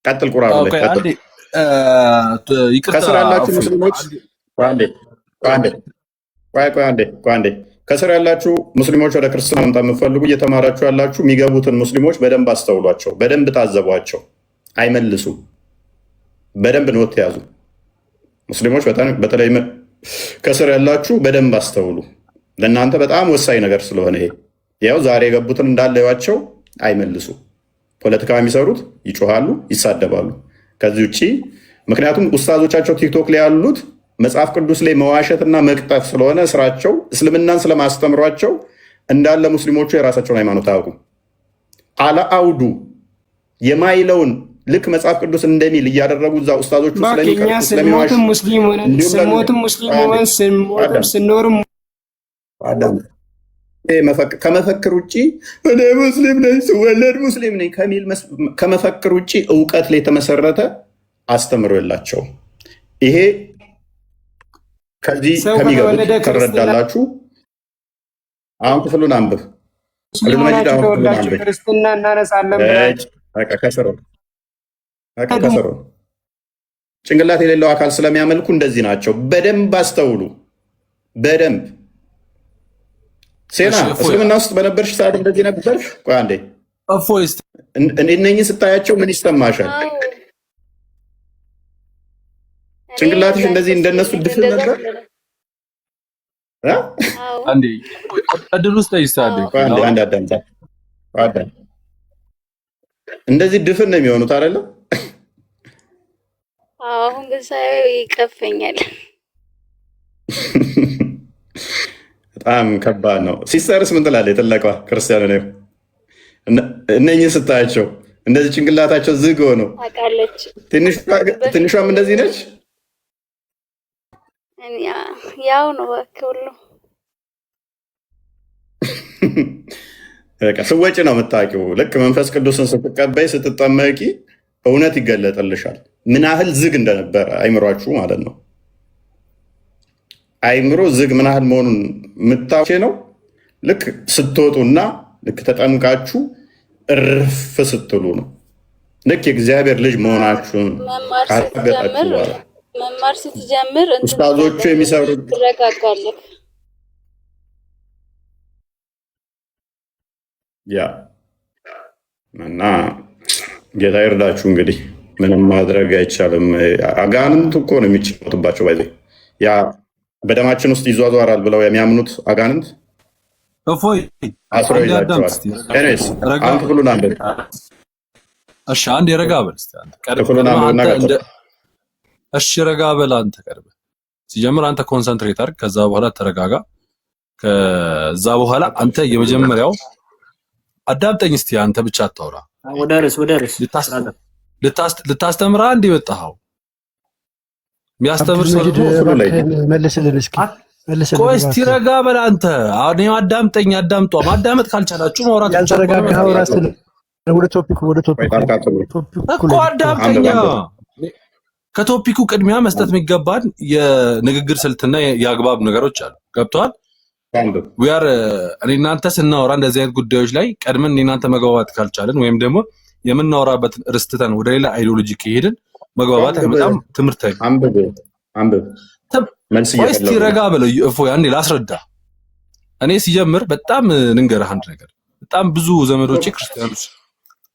ቀጥል። ቁርአኑ ላይ ቆይ ቀጥል። አንዴ፣ ይቅርታ ከስር ያላችሁ እፎይ። ሙስሊሞች ቆይ አንዴ፣ ቆይ አንዴ፣ ቆይ ቆይ አንዴ፣ ቆይ አንዴ። ከስር ያላችሁ ሙስሊሞች፣ ወደ ክርስትና መምጣት የምትፈልጉ፣ እየተማራችሁ ያላችሁ፣ የሚገቡትን ሙስሊሞች በደንብ አስተውሏቸው፣ በደንብ ታዘቧቸው። አይመልሱም። በደንብ note ያዙ። ሙስሊሞች በተለይ ከስር ያላችሁ በደንብ አስተውሉ። ለእናንተ በጣም ወሳኝ ነገር ስለሆነ ይሄ። ያው ዛሬ የገቡትን እንዳለዋቸው አይመልሱም። ፖለቲካ የሚሰሩት ይጮሃሉ፣ ይሳደባሉ። ከዚህ ውጭ ምክንያቱም ኡስታዞቻቸው ቲክቶክ ላይ ያሉት መጽሐፍ ቅዱስ ላይ መዋሸትና መቅጠፍ ስለሆነ ስራቸው፣ እስልምናን ስለማስተምሯቸው እንዳለ ሙስሊሞቹ የራሳቸውን ሃይማኖት አያውቁም። አለአውዱ የማይለውን ልክ መጽሐፍ ቅዱስ እንደሚል እያደረጉ እዛ ኡስታዞቹ እባክህ እኛ ስለሚቀርጹ ስለሚዋሹ ስንሞትም ሙስሊም ሆነን እንዲሁም ደግሞ ስንሞትም ሙስሊም አንዴ ሆነን ስንሞትም አዳም ስንኖርም አዳም ይሄ ከመፈክር ውጭ እኔ ሙስሊም ነኝ ስወለድ ሙስሊም ነኝ ከሚል ከመፈክር ውጭ እውቀት ላይ የተመሰረተ አስተምሮ የላቸውም። ይሄ ከዚህ ሰው ከሚገቡት ከተወለደ ክርስትና ትረዳላችሁ። አሁን ክፍሉን አንብብ። ሙስሊም አብዱል መጂድ ሆናችሁ አሁን ክፍሉን ተወልዳችሁ አንብብ። ክርስትና እናነሳለን እጭ ብላችሁ በቃ ከስሩ በቃ ከስሩ ጭንቅላት የሌለው አካል ስለሚያመልኩ እንደዚህ ናቸው። በደንብ አስተውሉ። በደንብ ሴና እሺ እፎይ እስልምና ውስጥ በነበርሽ ሰዓት እንደዚህ ነበርሽ? ቆይ አንዴ እፎይ እስቲ እነኝህ ስታያቸው ምን ይሰማሻል? አዎ እኔ ጭንቅላትሽ እንደዚህ እንዳንተ እንደነሱ ስሜት ድፍን እንደዛ ነበር? ስለሆነ እ? አዎ አንዴ እድል ውስጥ ጠይሳ አንዴ አዎ ቆይ አንዴ ላውራ። አንድ አዳምጣ። ቆይ አዳም እንደዚህ ድፍን ነው የሚሆኑት አይደለም? አዎ አሁን ግን ሳየው ይቀፈኛል። በጣም ከባድ ነው። Sisters ምን ትላለች? የትለቋ ክርስቲያን ነው። እነኝህ ስታያቸው እንደዚህ ጭንቅላታቸው ዝግ ሆኖ ታውቃለች በፊት ትንሿም እንደዚህ ነች። ያው ነው እባክህ ሁሉ በቃ ስወጪ ነው የምታውቂው። ልክ መንፈስ ቅዱስን ስትቀበይ ስትጠመቂ እውነት ይገለጥልሻል። ምን ያህል ዝግ እንደነበረ አይምሯችሁ ማለት ነው። አይምሮ ዝግ ምን ያህል መሆኑን የምታውቂ ነው። ልክ ስትወጡና ልክ ተጠምቃችሁ እርፍ ስትሉ ነው። ልክ የእግዚአብሔር ልጅ መሆናችሁን መማር ካረጋገጣችሁ ስትጀምር በኋላ መማር ስትጀምር እንትን ኡስታዞቹ ትላለህ፣ የሚሰሩት ትረጋጋለህ። ያ እና ጌታ ይርዳችሁ። እንግዲህ ምንም ማድረግ አይቻልም። አጋንንት እኮ ነው የሚጫወትባቸው። ባይዘ ያ በደማችን ውስጥ ይዟዟራል ብለው የሚያምኑት አጋንንት እፎይ አስሮ አንዴ አዳምጥ ይዛቸዋል። እስቲ Anyways ረጋ አሁን በል። ክፍሉን አንብብ፣ እሺ አንዴ ረጋ በል እስቲ አንተ ክፍሉን ቀድመህ አንብብና አንተ ቀጥል። እንደ እሺ ረጋ በል አንተ ቀድመህ ሲጀምር አንተ concentrate አድርግ። ከዛ በኋላ ተረጋጋ። ከዛ በኋላ አንተ የመጀመሪያው አዳምጠኝ እስቲ አንተ ብቻ አታውራ። ወደ ርዕስ ወደ ርዕስ brother። ልታስተምራ እንደ የመጣኸው የሚያስተምር ሰው አብዱልመጂድ ደግሞ ክፍሉ ላይ እባክህን መልስልን እስኪ መልስልን ቆይ እስቲ እባክህን። ረጋ በል አንተ። አሁን ይኸው አዳምጠኝ፣ አዳምጧ። ማዳመጥ ካልቻላችሁ ማውራት ብቻ ከሆነ ያልተረጋጋኸው መፍትሄ ራስህ የለውም ወደ topic ወደ ቆይ topic ጣልቃ አትግቡ። topic እኮ ላይ አዳምጠኛ። አንብብ አንብብ። ከ topic ኡ ቅድሚያ መስጠት የሚገባን የንግግር ስልትና የአግባብ ነገሮች አሉ። ገብተዋል? አንብብ። We are እኔ እናንተ ስናወራ እንደዚህ አይነት ጉዳዮች ላይ ቀድመን እኔ እናንተ መግባባት ካልቻለን ወይም ደግሞ የምናወራበትን ርዕስ ትተን ወደ ሌላ ideology ከሄድን መግባባት አንብብ አይመጣም፣ ትምህርት አይገባም። አንብብ አንብብ። መልስ ቆይ እስቲ እየፈለጉ ነው። ረጋ በለው እፎይ፣ አንዴ ላስረዳ። እኔ ሲጀምር በጣም ልንገርህ አንድ ነገር። በጣም ብዙ ዘመዶቼ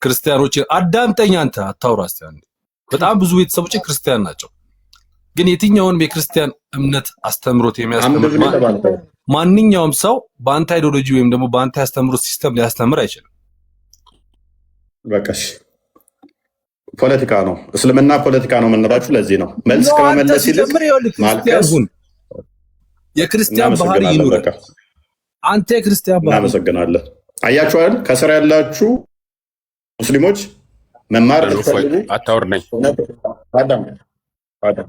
ክርስቲያኖች አዳምጠኝ፣ አንተ አታውራ እስቲ አንዴ። በጣም ብዙ ቤተሰቦቼ ክርስቲያን ናቸው። ግን የትኛውንም የክርስቲያን እምነት አስተምሮት የሚያስተምር አንብብ ነው የተባልከው። ማንኛውም ሰው በአንተ ideology ወይም ደግሞ በአንተ ያስተምሮት system ሊያስተምር አይችልም። በቃ እሺ። ፖለቲካ ነው እስልምና፣ ፖለቲካ ነው የምንላችሁ ለዚህ ነው። መልስ ነው አንተ ከመመለስ ይልቅ ሲጀምር ይኸውልህ ክርስቲያን ማልቀስ። ሁን፣ የክርስቲያን ባህሪ እናመሰግናለን። ይኑር። በቃ አንተ የክርስቲያን ባህሪ እናመሰግናለን። አያችኋል፣ ከስር ያላችሁ ሙስሊሞች መማር እፎይ ብትፈልጉ አታውርደኝ። አዳም አዳም፣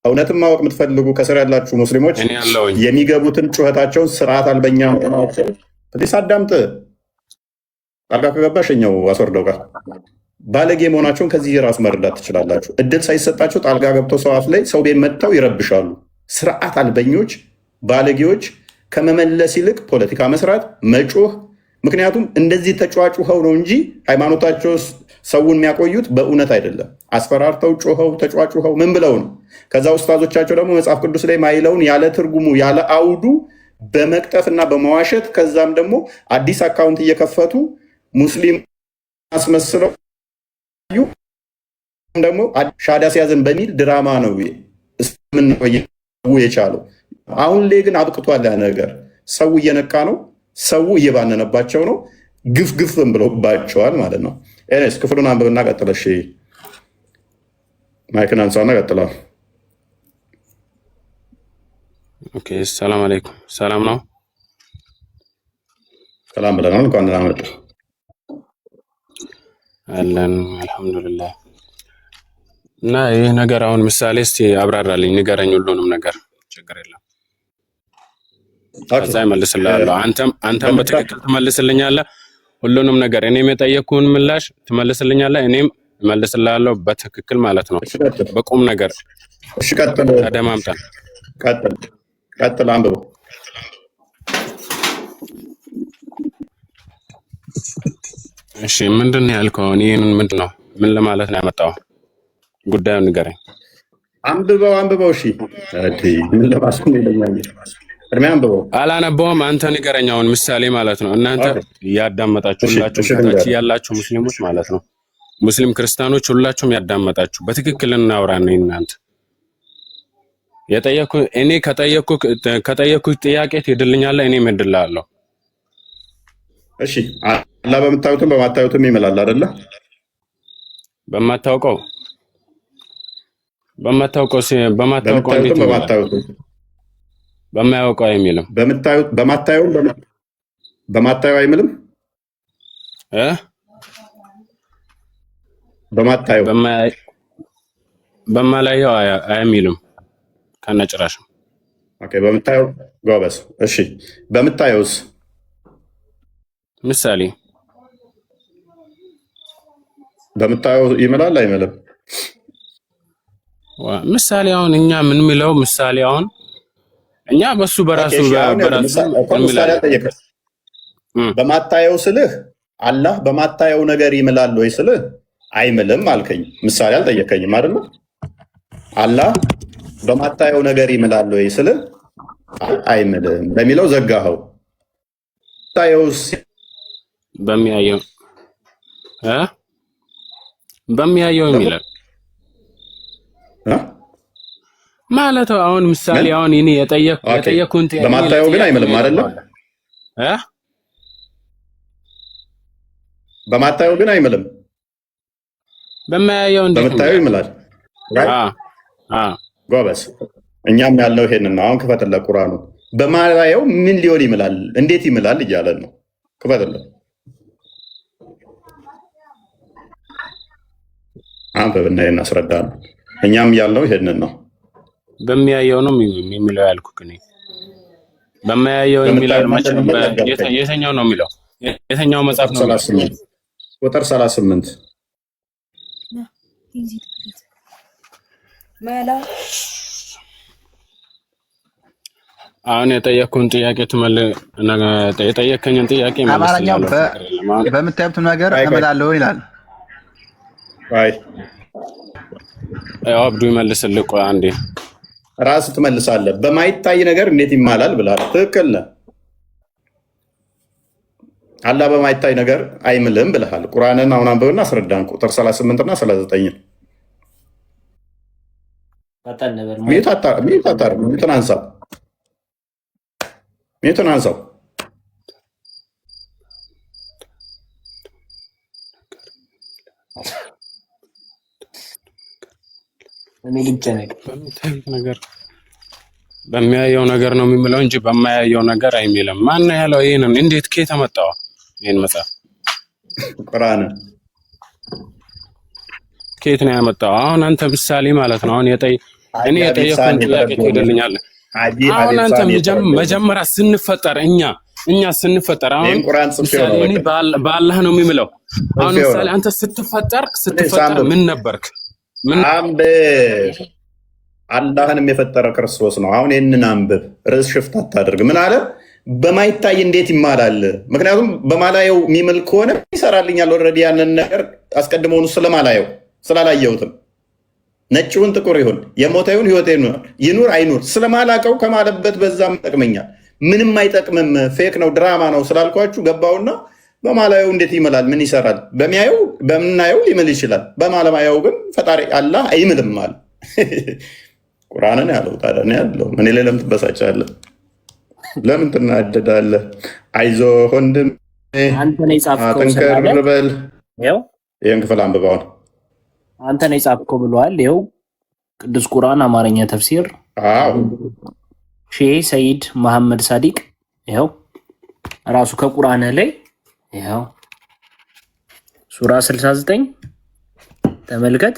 እውነትን ማወቅ የምትፈልጉ ከስር ያላችሁ ሙስሊሞች እኔ ያለውኝ የሚገቡትን ጩኸታቸውን ስርዓት አልበኛ መሆናቸው please አዳምጥ። ጣልቃ ከገባ ሸኘው አስወርደው ጋር ባለጌ መሆናቸውን ከዚህ ራሱ መረዳት ትችላላችሁ። እድል ሳይሰጣቸው ጣልቃ ገብተው ሰው አፍ ላይ ሰው ቤት መጥተው ይረብሻሉ። ስርዓት አልበኞች ባለጌዎች ከመመለስ ይልቅ ፖለቲካ መስራት፣ መጮህ። ምክንያቱም እንደዚህ ተጫጩኸው ነው እንጂ ሃይማኖታቸው ሰውን የሚያቆዩት በእውነት አይደለም። አስፈራርተው ጮኸው ተጫጩኸው ምን ብለው ነው። ከዛ ኡስታዞቻቸው ደግሞ መጽሐፍ ቅዱስ ላይ ማይለውን ያለ ትርጉሙ ያለ አውዱ በመቅጠፍና በመዋሸት ከዛም ደግሞ አዲስ account እየከፈቱ ሙስሊም አስመስለው ደግሞ ሻዳ ሲያዝን በሚል ድራማ ነው እስልምና የቻለው። አሁን ላይ ግን አብቅቷል ያ ነገር። ሰው እየነቃ ነው። ሰው እየባነነባቸው ነው። ግፍ ግፍም ብሎባቸዋል ማለት ነው። Anyways ክፍሉን አንብብና ቀጥለ። እሺ mic ን አንሳና ቀጥለዋል። Okay። ሰላም አለይኩም። ሰላም ነው። ሰላም ብለናል። እንኳን ደህና መጡ። አለን አልሐምዱሊላህ። እና ይህ ነገር አሁን ምሳሌ እስቲ አብራራልኝ፣ ንገረኝ ሁሉንም ነገር። ችግር የለም ከዛ እመልስልሃለሁ። አንተም በትክክል ትመልስልኛለህ ሁሉንም ነገር። እኔም የጠየቅኩህን ምላሽ ትመልስልኛለህ፣ እኔም እመልስልሃለሁ በትክክል ማለት ነው። በቁም ነገር እሺ፣ ቀጥል ተደማምጠን። ቀጥል ቀጥል፣ አንብበው። እሺ ምንድን ነው ያልከው? አሁን ይህንን ምንድን ነው ምን ለማለት ነው ያመጣው? ጉዳዩን ንገረኝ። አንብበው አንብበው። እሺ ምን ለማስቆም ይለኛል? ቅድሚያ አንብበው። አላነበውም። አንተ ንገረኝ። አሁን ምሳሌ ማለት ነው። እናንተ እያዳመጣችሁ ሁላችሁም ከታች ያላችሁ ሙስሊሞች ማለት ነው፣ ሙስሊም ክርስቲያኖች ሁላችሁም ያዳመጣችሁ በትክክል እናውራ ነው። እናንተ የጠየኩ እኔ ከጠየኩ ጥያቄ ትሄድልኛለህ፣ እኔም እሄድልሃለሁ። እሺ አላህ በምታዩትም በማታዩትም ይምላል አይደለ? በማታውቀው በማታውቀው በማታውቀው እንዴት በምታዩትም ይምላል? በማታዩትም በማያውቀው አይሚልም። በምታዩት በማታዩም በማታዩ አይምልም። እ በማታዩ በማላየው አይሚልም ከነጭራሽ። Okay፣ በምታየው ጎበዝ። እሺ በምታየውስ? ምሳሌ በምታየው ይምላል አይምልም? ምሳሌ አሁን እኛ ምን የሚለው ምሳሌ አሁን እኛ በሱ በራሱ በራሱ ምሳሌ አልጠየቅም። በማታየው ስልህ አላህ በማታየው ነገር ይምላል ወይ ስልህ አይምልም አልከኝ። ምሳሌ አልጠየቀኝም አይደለ? አላህ በማታየው ነገር ይምላል ወይ ስልህ አይምልም ለሚለው ዘጋኸው። ታየውስ በሚያየው እ በሚያየው የሚላል ማለት አሁን ምሳሌ አሁን እኔ የጠየኩህን ጥያቄ በማታየው ግን አይምልም አይደለ? እ በማታየው ግን አይምልም። በማያየው እንዴት በምታየው ይምላል። ጎበዝ። እኛም ያልነው ይሄንን ነው። አሁን ክፈትለት ቁርአኑ። በማላየው ምን ሊሆን ይምላል፣ እንዴት ይምላል እያለን ነው። ክፈትለት፣ አንብብና እናስረዳለን። እኛም ያልነው ይሄንን ነው። በሚያየው ነው የሚለው ያልኩህ እኔ። በማያየው የሚለው የትኛው ነው የሚለው? የትኛው መጽሐፍ ነው? ቁጥር 38 አሁን የጠየቅኩህን ጥያቄ የጠየከኝን ጥያቄ አማርኛው እመልስልሃለሁ። በምታዩትም ነገር እምላለሁ ይላል። ያው አብዱ ይመልስልህ። ቆይ አንዴ ራስ ትመልሳለህ። በማይታይ ነገር እንዴት ይማላል ብለሃል። ትክክል ነህ። አላህ በማይታይ ነገር አይምልም ብለሃል። ቁርአንን አሁን አንብብና አስረዳን። ቁጥር 38 እና 39 mute አታርግ። mute ን አንሳው፣ mute ን አንሳው። እኔ ልጨነቅ። በምታዩት ነገር በሚያየው ነገር ነው የሚምለው እንጂ በማያየው ነገር አይሚልም። ማን ነው ያለው ይሄንን? እንዴት ከየት አመጣው ይሄን መጽሐፍ? ቁርአን ከየት ነው ያመጣው? አሁን አንተ ምሳሌ ማለት ነው። አሁን እኔ የጠየኩህን ጥያቄ ትሄድልኛለህ። አሁን አንተ መጀመሪያ ስንፈጠር እኛ ስንፈጠር አሁን ምሳሌ እኔ በአላህ ነው የሚምለው። አሁን ምሳሌ አንተ ስትፈጠር ምን ነበርክ? ምን አንብብ። አላህንም የፈጠረ ክርስቶስ ነው። አሁን ይህንን አንብብ። ርዕስ shift አታደርግ። ምን አለ? በማይታይ እንዴት ይማላል? ምክንያቱም በማላየው የሚምል ከሆነ ይሰራልኛል። Already ያንን ነገር አስቀድሞውኑ ስለማላየው ስላላየሁትም ነጭውን ጥቁር ይሁን የሞተ ይሁን ህይወት ይኑር አይኑር ስለማላቀው ከማለበት በዛም ይጠቅመኛል። ምንም አይጠቅምም፣ fake ነው ድራማ ነው ስላልኳችሁ ገባውና በማላየው እንዴት ይምላል? ምን ይሰራል? በሚያየው በምናየው ሊምል ይችላል። በማለማየው ግን ፈጣሪ አላህ አይምልም አለ። ቁርአንን ያለው ታዲያ እኔ ያለው እኔ ላይ ለምን ትበሳጫለህ? ለምን ትናደዳለህ? አይዞህ ወንድሜ አንተ ነው የጻፍከው ጠንከር ስላለ በል። ይኸው ይህን ክፍል አንብበውን አንተ ነው የጻፍከው ብለዋል። ይኸው ቅዱስ ቁርአን አማርኛ ተፍሲር ሼህ ሰይድ መሐመድ ሳዲቅ ይኸው ራሱ ከቁርአን ላይ ይኸው ሱራ 69 ተመልከት፣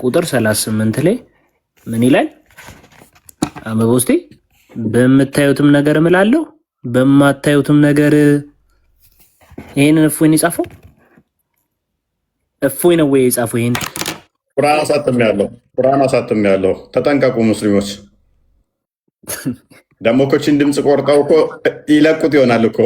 ቁጥር 38 ላይ ምን ይላል? አንብበው እስቲ። በምታዩትም ነገር እምላለሁ በማታዩትም ነገር። ይሄንን እፎይ ነው የጻፈው? እፎይ ነው ወይ የጻፈው ይሄን? ቁርአን አሳትሜያለሁ። ቁርአን አሳትሜያለሁ። ተጠንቀቁ ሙስሊሞች። ደግሞ እኮ ይህችን ድምፅ ቆርጠው እኮ ይለቁት ይሆናል እኮ።